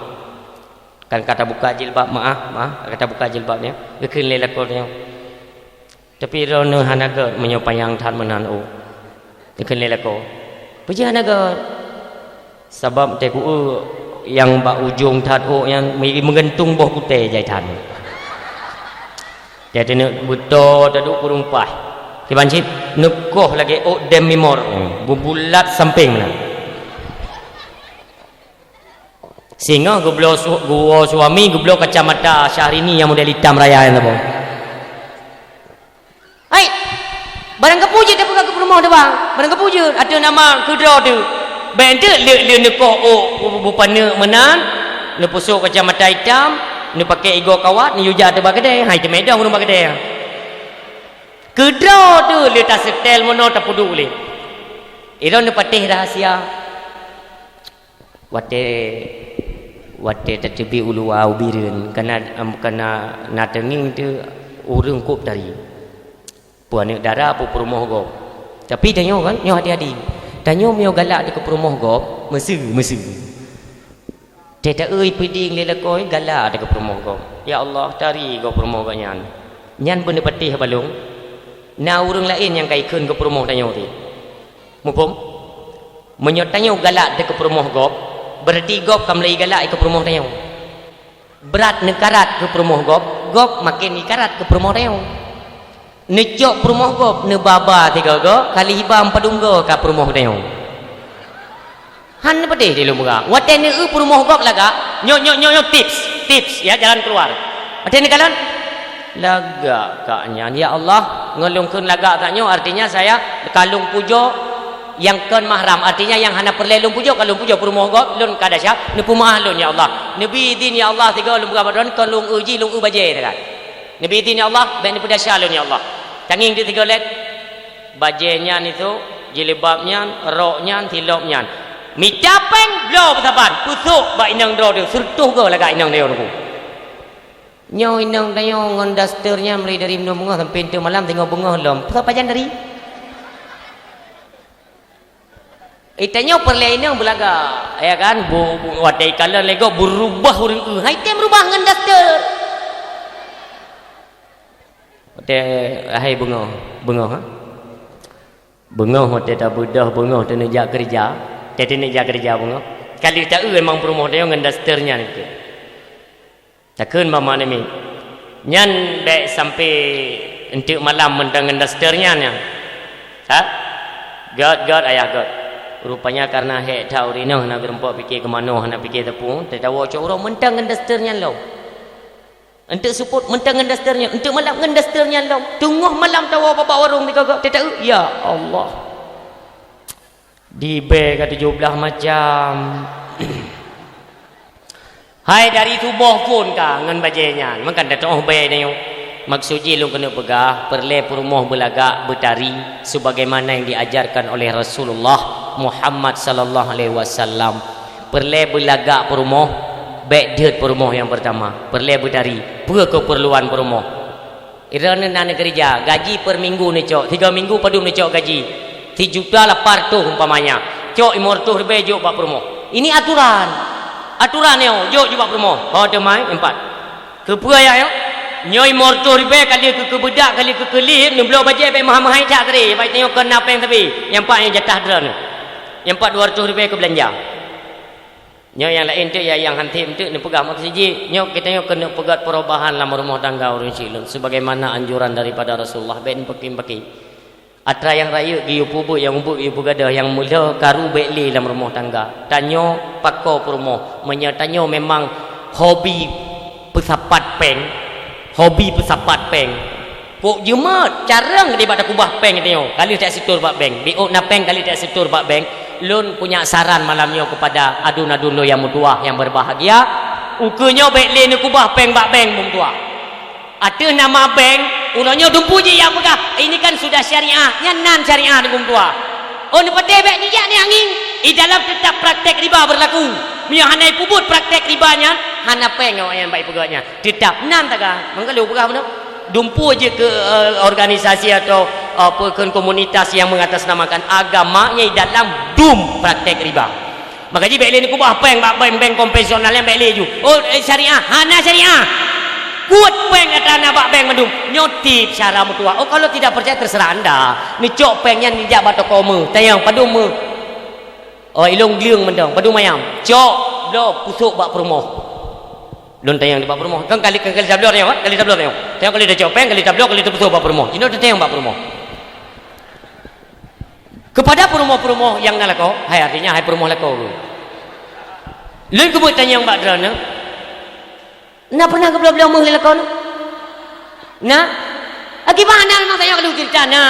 Kan ka tabuka jilbab, meu'ah, meu'ah, ka tabuka jilbab nyoe. Geukheun lé lakoe nyoe. Tapi droeneuh hana gèt meunyoe panyang that meunan, oh. Geukheun lé lakoe. Peue jeuet hana gèt? Sabab teuku nyang bak ujong that ôk nyan meugantung boh kutée jai that. Jai teuneuk beutoe taduek kureueng paih. Kiban cit neukoh lagée ôk dem mimor, bubulat sampéng meunan. Singoh geubloe su-, geuwoe suami geubloe kacamata Syahrini nyang model itam raya nyan saboh. Hai! Barang keupeue jeuet tapeugah keu peurumoh teuh, bang? Barang keupeue jeuet ateueh nama keudroe teuh? Bèk enteuk lé-lé neukoh ôk bu-, bu-, bupaneuk meunan, neupeusok kacamata itam, neupakèk igoe kawat, neuyue jak teuh bak keudè. Hai, teumèe dong ureueng bak keudè. Keudroe teuh lé taseutèl meunoe tapeuduek lé. Ilôn neupatéh rahasia. Watée, watée tateubiet u luwa u Bireuen, kana, em, kana na teungieng teuh ureueng kôb tari. Peue aneuk dara, peue peurumoh gob. Tapi tanyoe kan, nyoe hati-hati. Tanyoe meunyoe galak teuh keu peurumoh gob, meuseu, meuseu. Teuh ta-eu peuding lé lakoe, galak teuh keu peurumoh gob. Ya Allah, tari gob peurumoh gob nyan. Nyan beuneupatéh balong. Na ureueng laén nyang ka ikheun keu peurumoh tanyoe teuh. Muphom? Meunyoe tanyoe galak teuh keu peurumoh gob, beurati gob ka meulai galak keu peurumoh tanyoe. Brat neukarat keu peurumoh gob, gob maken ikarat keu peurumoh tanyoe. Neucok peurumoh gob, neubaba sigoe-goe, ka lheuh iba padum goe ka peurumoh tanyoe. Han neupeudeh di lôn peugah. Watée neueu peurumoh gob lagak, nyoe, nyoe, nyoe, nyoe tips, tips, ya, jalan keluar. Watée neukalon, lagak kak nyan, "Ya Allah, ngon lôn kheun lagak kak nyoe, artinya saya ka lôn pujoe nyang kon mahram, artinya nyang hana peureulée lôn pujoe, ka lôn pujoe peurumoh gob, lôn ka desya, neupeumaáh lôn, ya Allah. Neubi idhin, ya Allah, sigoe lôn peugah bak droeneuh, kon lôn eu jih, lôn eu bajée teuka. Neubi idhin, ya Allah, bèk neupeudesya lôn, ya Allah." Tangieng teuh sigoe lét. Bajée nyan itu, jilbab nyan, rok nyan, silop nyan. Mita péng, bloe beusaban, peusok bak inong droe teuh, sireutôh goe lagak inong droe teuh. Nyoe inong tanyoe ngon daster nyan mulai dari meunyoe beungoh sampai enteuk malam singoh beungoh lom. Peue sapeue pajan dari? Eh, tanyoe peureulée inong beulagak, ya kan? Bu, bu, watée ikalon lé gob beurubah ureueng eu. Hai tem rubah ngon daster. Watée hai beungoh, beungoh, ha? Beungoh watée tabeudôh beungoh teuneuk jak keureuja, watée teuneuk jak keureuja beungoh. Ka lheueh ta-eu memang peurumoh tanyoe ngon daster nyan itu. Takheun mama nami. Nyan bèk sampai enteuk malam mantong ngon daster nyan, nyan. Ha? Göt, göt, ayah göt. Rupanya karena hék that ureueng inong hana geureumpok pike keu manoe, hana pike teupeu, teuh tawoe cok uroe mantong ngon daster nyan lom. Enteuk seupôt mantong ngon daster nyan, enteuk malam ngon daster nyan lom. Teungoh malam tawoe bak warong sigoe-goe, teuh ta-eu, ya Allah. Dibée ka tujoh blaih macam. Hai dari suboh phon ka ngon bajée nyan, meukan tatu'oh bée nyoe. Maksud jih lôn keuneuk peugah, peureulée peurumoh beulagak beutari sebagaimana yang diajarkan oleh Rasulullah Muhammad sallallahu alaihi wasallam. Peureulée beulagak peurumoh, bék deuet peurumoh nyang peurtama. Peureulée beutari, peue keupeurluan peurumoh. Droeneuh na neukeurija, gaji per minggu neucok, tiga minggu padum neucok gaji. Sijuta lapan reutôh umpamanya. Cok limong reutôh ribée jok bak peurumoh. Ini aturan. Aturan nyoe, jok, jok bak peurumoh. Ho teumai, empat. Keupeue ayah nyoe? Nyoe limong reutôh ribée ka lheueh keu keubeudak, ka lheueh keu keulien, neubloe bajée bék meuhai-meuhai that tadi. Baik tanyoe kon na péng sabe. Nyang pat nyoe jatah droeneuh. Nyang pat dua reutôh ribée keu beulanja. Nyoe nyang laén teuk ya, nyang han tem teuk neupeugah maksud jih. Nyoe geutanyoe keuneuk peugét perubahan lam rumoh tangga ureuëng syik lôn sebagaimana anjuran daripada Rasulullah, bék neupaké-paké. Atra nyang rayeuk geuyue peubuet, nyang ubit geuyue peugadôh, nyang meulhô karu bék lé lam rumoh tangga. Tanyoe pakoe peurumoh, meunyoe tanyoe memang hobi peusapat péng, hobi peusapat péng, kok jeumat carông dibak takubah péng tanyoe, ka lheueh tasetor bak bank. Biôk na péng ka lheueh tasetor bak bank. Lôn punya saran malam nyoe keupada aduen-aduen lôn nyang meutuwah nyang beubahgia, ukeue nyoe bék lé neukubah péng bak bank, meutuwah. Ateueh nama bank, uroe nyoe dumpeue jih nyang peugah, "Ini kan sudah syariah." Nyan nan syariah, Teungku meutuwah. Oh, neupatéh bék jijak ni angin. Di dalam teutap praktek riba beurlaku. Meunyoe hana ipeubuet praktek riba nyan, hana péng awaknyan bak ipeugét nyan. Teutap nan taga. Meugalak peugah bunoe. Dumpeue jeuet keu, eh, organisasi atau, eh, peue kheun komunitas nyang mengatasnamakan agama nyang di dalam dum praktek riba. Maka jih bék lé neukubah péng bak bank-bank konvensional nyan, bék lé ju. Oh, eh, syariah, hana syariah. Kuet péng atra na bak bank mandum. Nyoe tieb cara meutuwah. Oh, kalau tidak percaya, terserah anda. Neucok péng nyan neujak bak toko meu. Tanyong padum meu. Oh, ilong gleueng mantong, padum ayam. Cok, bloe, pusok bak peurumoh. Lôn tanyong di bak peurumoh. Kan kali, kan kali tabloe tanyong, kan? Kali tabloe tanyong. Tanyong kali tacok péng, kali tabloe, kali tapusok bak peurumoh. Jinoe tatanyong bak peurumoh. Keupada peurumoh-peurumoh nyang na lakoe, hai, artinya hai peurumoh lakoe. Lôn keubuet tanyong bak droeneuh. Na pernah geubloe-bloe méuh lé lakoe neuh? Na? Akiban na, memang tanyong ka lheueh cerita na.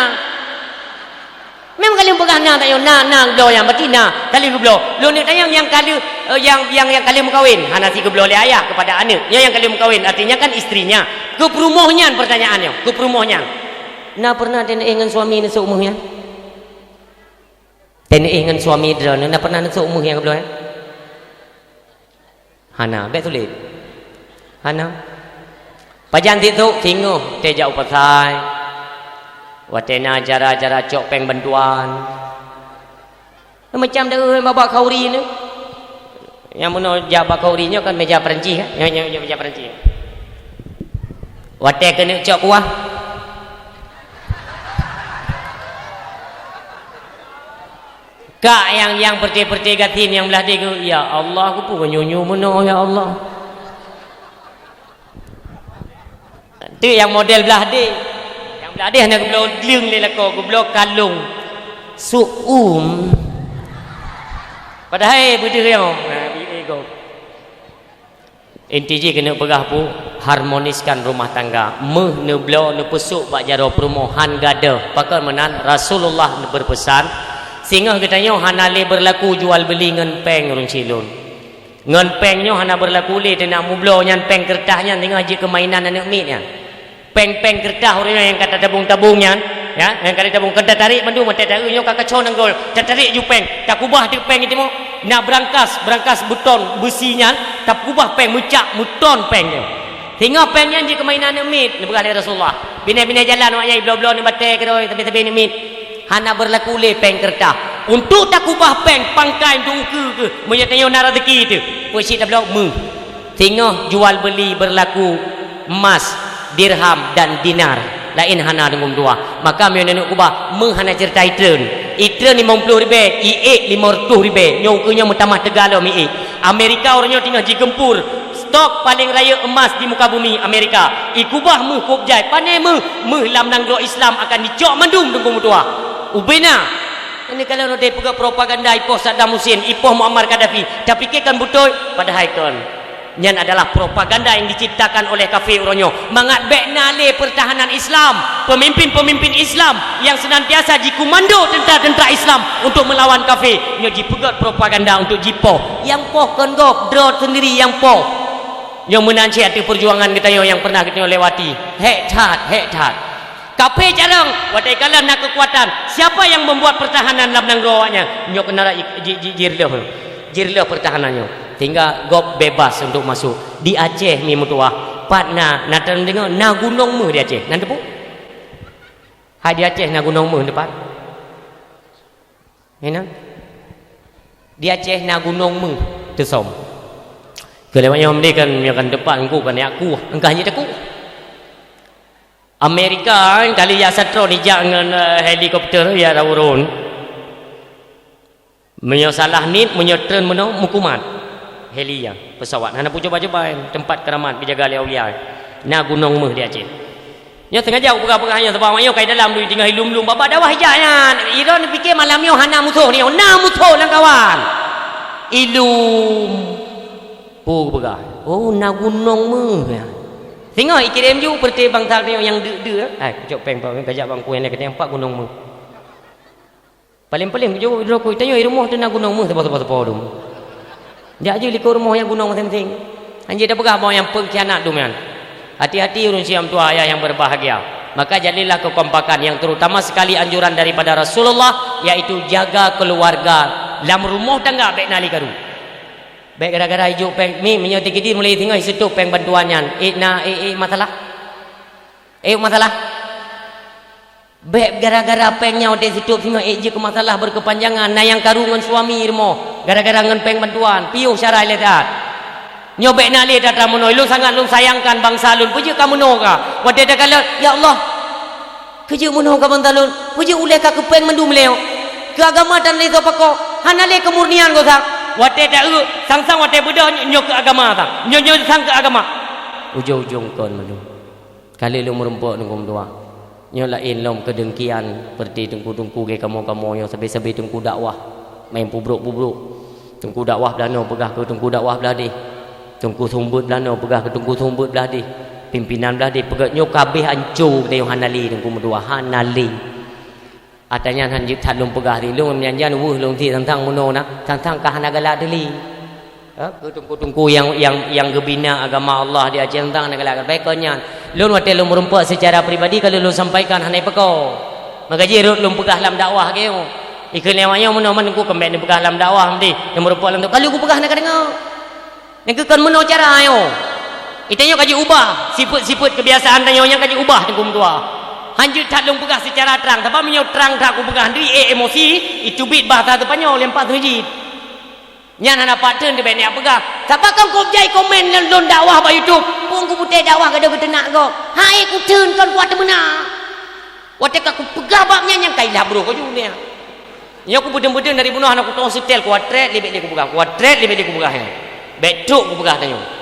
Memang ka lheueh peugah na, tanyong na, na geubloe nyan, berarti na, ka lheueh geubloe. Lôn neuk tanyong nyang ka lheueh, eh, nyang, nyang, nyang ka lheueh meukawen, hana sit geubloe lé ayah kepada aneuk. Nyoe nyang ka lheueh meukawen, artinya kan istrinya. Keu peurumoh nyan pertanyaan nyoe, keu peurumoh nyan. Na pernah teuneuk ngon suami neusok méuh nyan? Teuneuk ngon suami droeneuh, na pernah neusok méuh nyang geubloe nyan? Hana, bék sulet. Hana. Pajan sit sôk, singoh watée jak u pasai. Watée na acara-acara cok péng bantuan. Macam deuh babah khauri nyoe. Nyang meunoe jak bak khauri nyoe kan meja Perancis, kan? Nyoe, nyoe, nyoe meja Perancis. Watée keuneuk cok kuah. Kak nyang, nyang peureute-peureute gasien nyang blah deh, "Ya Allah, keupeue nyoe-nyoe meunoe, ya Allah?" Teuk nyang model blah deh. Nyang blah deh hana geubloe gleueng lé lakoe, geubloe kalong. Su'um. Padahai beudeuh nyoe. Nah, bi-, eh, gob. Inti jih keuneuk peugah peue, harmoniskan rumah tangga. Méuh neubloe neupeusok bak jaroe peurumoh han gadôh. Pakon meunan, Rasulullah beupeusan, singoh geutanyoe hana lé beurlaku jual beuli ngon péng ureuëng syik lôn. Ngon péng nyoe hana beurlaku lé teunak mubloe nyan péng keureutah nyan singoh jeuet keu mainan aneuëk miet nyan. Péng-péng keureutah ureuëng nyang ka tatabong-tabong nyan, ya, nyang ka tatabong, ka tatarek mandum, watée taeu nyoe ka kacok nanggroe, tatarek ju péng, takubah teuk péng itu, na beurangkas, beurangkas beuton beusi nyan, takubah péng meucak meuton péng nyoe. Singoh péng nyan jeuet keu mainan aneuëk miet, neupeugah lé Rasulullah. Binéh-binéh jalan awaknyan jibloe-bloe aneuëk batée keudroe, sabe-sabe aneuëk miet. Hana beurlaku lé péng keureutah. Untuk takubah péng pangkai untuk ukeue keuh, meunyoe tanyoe na raseuki teuh. Peue cit tabloe méuh. Singoh jual beuli beurlaku emas, dirham, dan dinar. Laén hana deungon dua. Maka meunyoe neuk kubah, méuh hana ceurita itreun. Itreun limong ploh ribée, iék limong reutôh ribée. Nyoe ukeue nyoe meutamah teuga lom iék. Amerika uroe nyoe teungoh jigeumpur. Stok paleng rayeuk emas di muka bumi Amerika. Ikubah méuh kôb jai. Pané méuh? Méuh lam nanggroe Islam akan jicok mandum deungon meutuwah. Ubena. Ini kalau rot ipeugah propaganda ipoh Saddam Hussein, ipoh Muammar Gaddafi, tapike kan beutôi, padahai kon. Nyan adalah propaganda yang diciptakan oleh kafé uroe nyoe. Mangat bék na lé pertahanan Islam, pemimpin-pemimpin Islam yang senantiasa jikomando tentara-tentara Islam untuk melawan kafé, nyoe jipeugét propaganda untuk jipoh. Nyang poh kon gob, droe sendiri nyang poh. Nyoe meunan cit ateueh peujuangan geutanyoe nyang pernah geutanyoe lewati. Hék that, hék that. Kaphé carông, watée kalon na keukuatan, siapa nyang membuat pertahanan lam nanggroe awaknyan? Nyoe keuneuk ji-, ji-, jireuloh. Jireuloh pertahanan nyoe. Sehingga gob bebas untuk masuk. Di Aceh mi meutuwah, pat na, na teudeungoe, na gunong méuh di Aceh. Na teupeue? Hai di Aceh na gunong méuh teupat? Hana? Di Aceh na gunong méuh teusöm. Keu lewat nyoe kan, nyoe kan teupat engku kan jak kueh, engkah nyoe takueh. Amerika kan kali jak satron ijak ngon, eh, helikopter ya rawon. Meunyoe salah nit, meunyoe treun meunoe, meukumat. Heli ya, pesawat. Hana peucoba-coba, tempat keramat dijaga lé aulia. Na gunong méuh di Aceh. Nyoe sengaja kupeugah-peugah nyoe, sabab awak nyoe ka i dalam dui tinggai lum-lum babah dakwah ijak nyan. Iron pike malam nyoe hana musoh nyoe, na musoh lam kawan. Ilum. Peue kupeugah? Oh, na gunong méuh nyan. Singoh ikirém ju peureuté bansa nyoe nyang deuk-deuk. Ai, kucok péng, péng, kajak bang kueh nyan, keuneuk nampak gunong méuh. Paleng-paleng kujaweueb droe ku, tanyoe i rumoh teuh na gunong méuh saboh-saboh-saboh dum. Jak jeuet likot rumoh nyang gunong maséng-maséng. Hanjeuet tapeugah bahwa nyang pengkhianat dum nyan. Hati-hati ureuëng siam tuha ayah yang berbahagia. Maka jalinlah kekompakan yang terutama sekali anjuran daripada Rasulullah, yaitu jaga keluarga. Lam rumoh tangga bék na lé karu. Bék gara-gara ijok péng mi meunyoe tikidi mulai singoh iseutup péng bantuan nyan. Eh na eh, eh masalah. Eh masalah. Bék gara-gara péng nyan watée sitôb singoh ék jeuet keu masalah berkepanjangan, na nyang karu ngon suami rumoh gara-gara ngon péng bantuan, piôh syara ilée that. Nyoe bék na lé that meunoe, lôn sangat lôn sayangkan bansa lôn, peue jeuet ka meunoe ka? Watée takalon, "Ya Allah, keu jeuet meunoe ka bansa lôn, peue jeuet ulée ka keu péng mandum lé nyoe? Keu agama tan lé soe pakoe, hana lé keumurnian gosa." Watée ta-eu, sang-sang watée beudôh nyoe keu agama sang, nyoe, nyoe sang keu agama. Ujong-ujong kon mandum. Ka lheueh lôn meurumpok teungku meutuah. Nyoe laén lom keudengkian, peureuté teungku-teungku gét kamoe-kamoe nyoe sabe-sabe teungku dakwah. Main pubrok-pubrok. Teungku dakwah blah noe peugah keu teungku dakwah blah deh. Teungku sumbeuet blah noe peugah keu teungku sumbeuet blah deh. Pimpinan blah deh peugah nyoe kabeh anco geutanyoe hana lé teungku meutuah, hana lé. Ata nyan han jeuet that lôn peugah di lôn, nyan jan weueh lôn sit tantang meunoe na, tantang ka hana galak teuli. Ha, keu teungku-teungku nyang, nyang, nyang geubina agama Allah di Aceh tantang hana galak, baik kon nyan. Lôn watée lôn meurumpok seucara pribadi ka lôn sampaikan hana ipeukong. Maka jih rot lôn peugah lam dakwah keu nyoe. Ikheun lé awak nyoe meunoe man teungku keumbet neupeugah lam dakwah meuti, lôn meurumpok lam tu. Ka lheueh kupeugah hana kadeungoe. Nyang keu kon meunoe cara nyoe. Itanyoe ka jiubah, sifeuet-sifeuet keubiasaan tanyoe nyang ka jiubah teungku meutuah. Han jeuet that lôn peugah seucara trang, sabab meunyoe trang that kupeugah dui ék emosi, iteubiet bahasa Seupanyol nyang pat seujid. Nyan hana pat theun teubiet neujak peugah. Sabab kan kop jai komen lôn, lôn dakwah bak YouTube, phon kuputéh dakwah gadôh geuteunak gob. Hai kutheun kon kuat teumeunak. Watée ka kupeugah bab nyan nyang ka ilah broh kaju nyan. Nyoe kubeudeueng-beudeueng dari bunoe hana kutoh seutel, kuatrét libet lé kupeugah, kuatrét libet lé kupeugah nyan. Bék trok kupeugah tanyoe.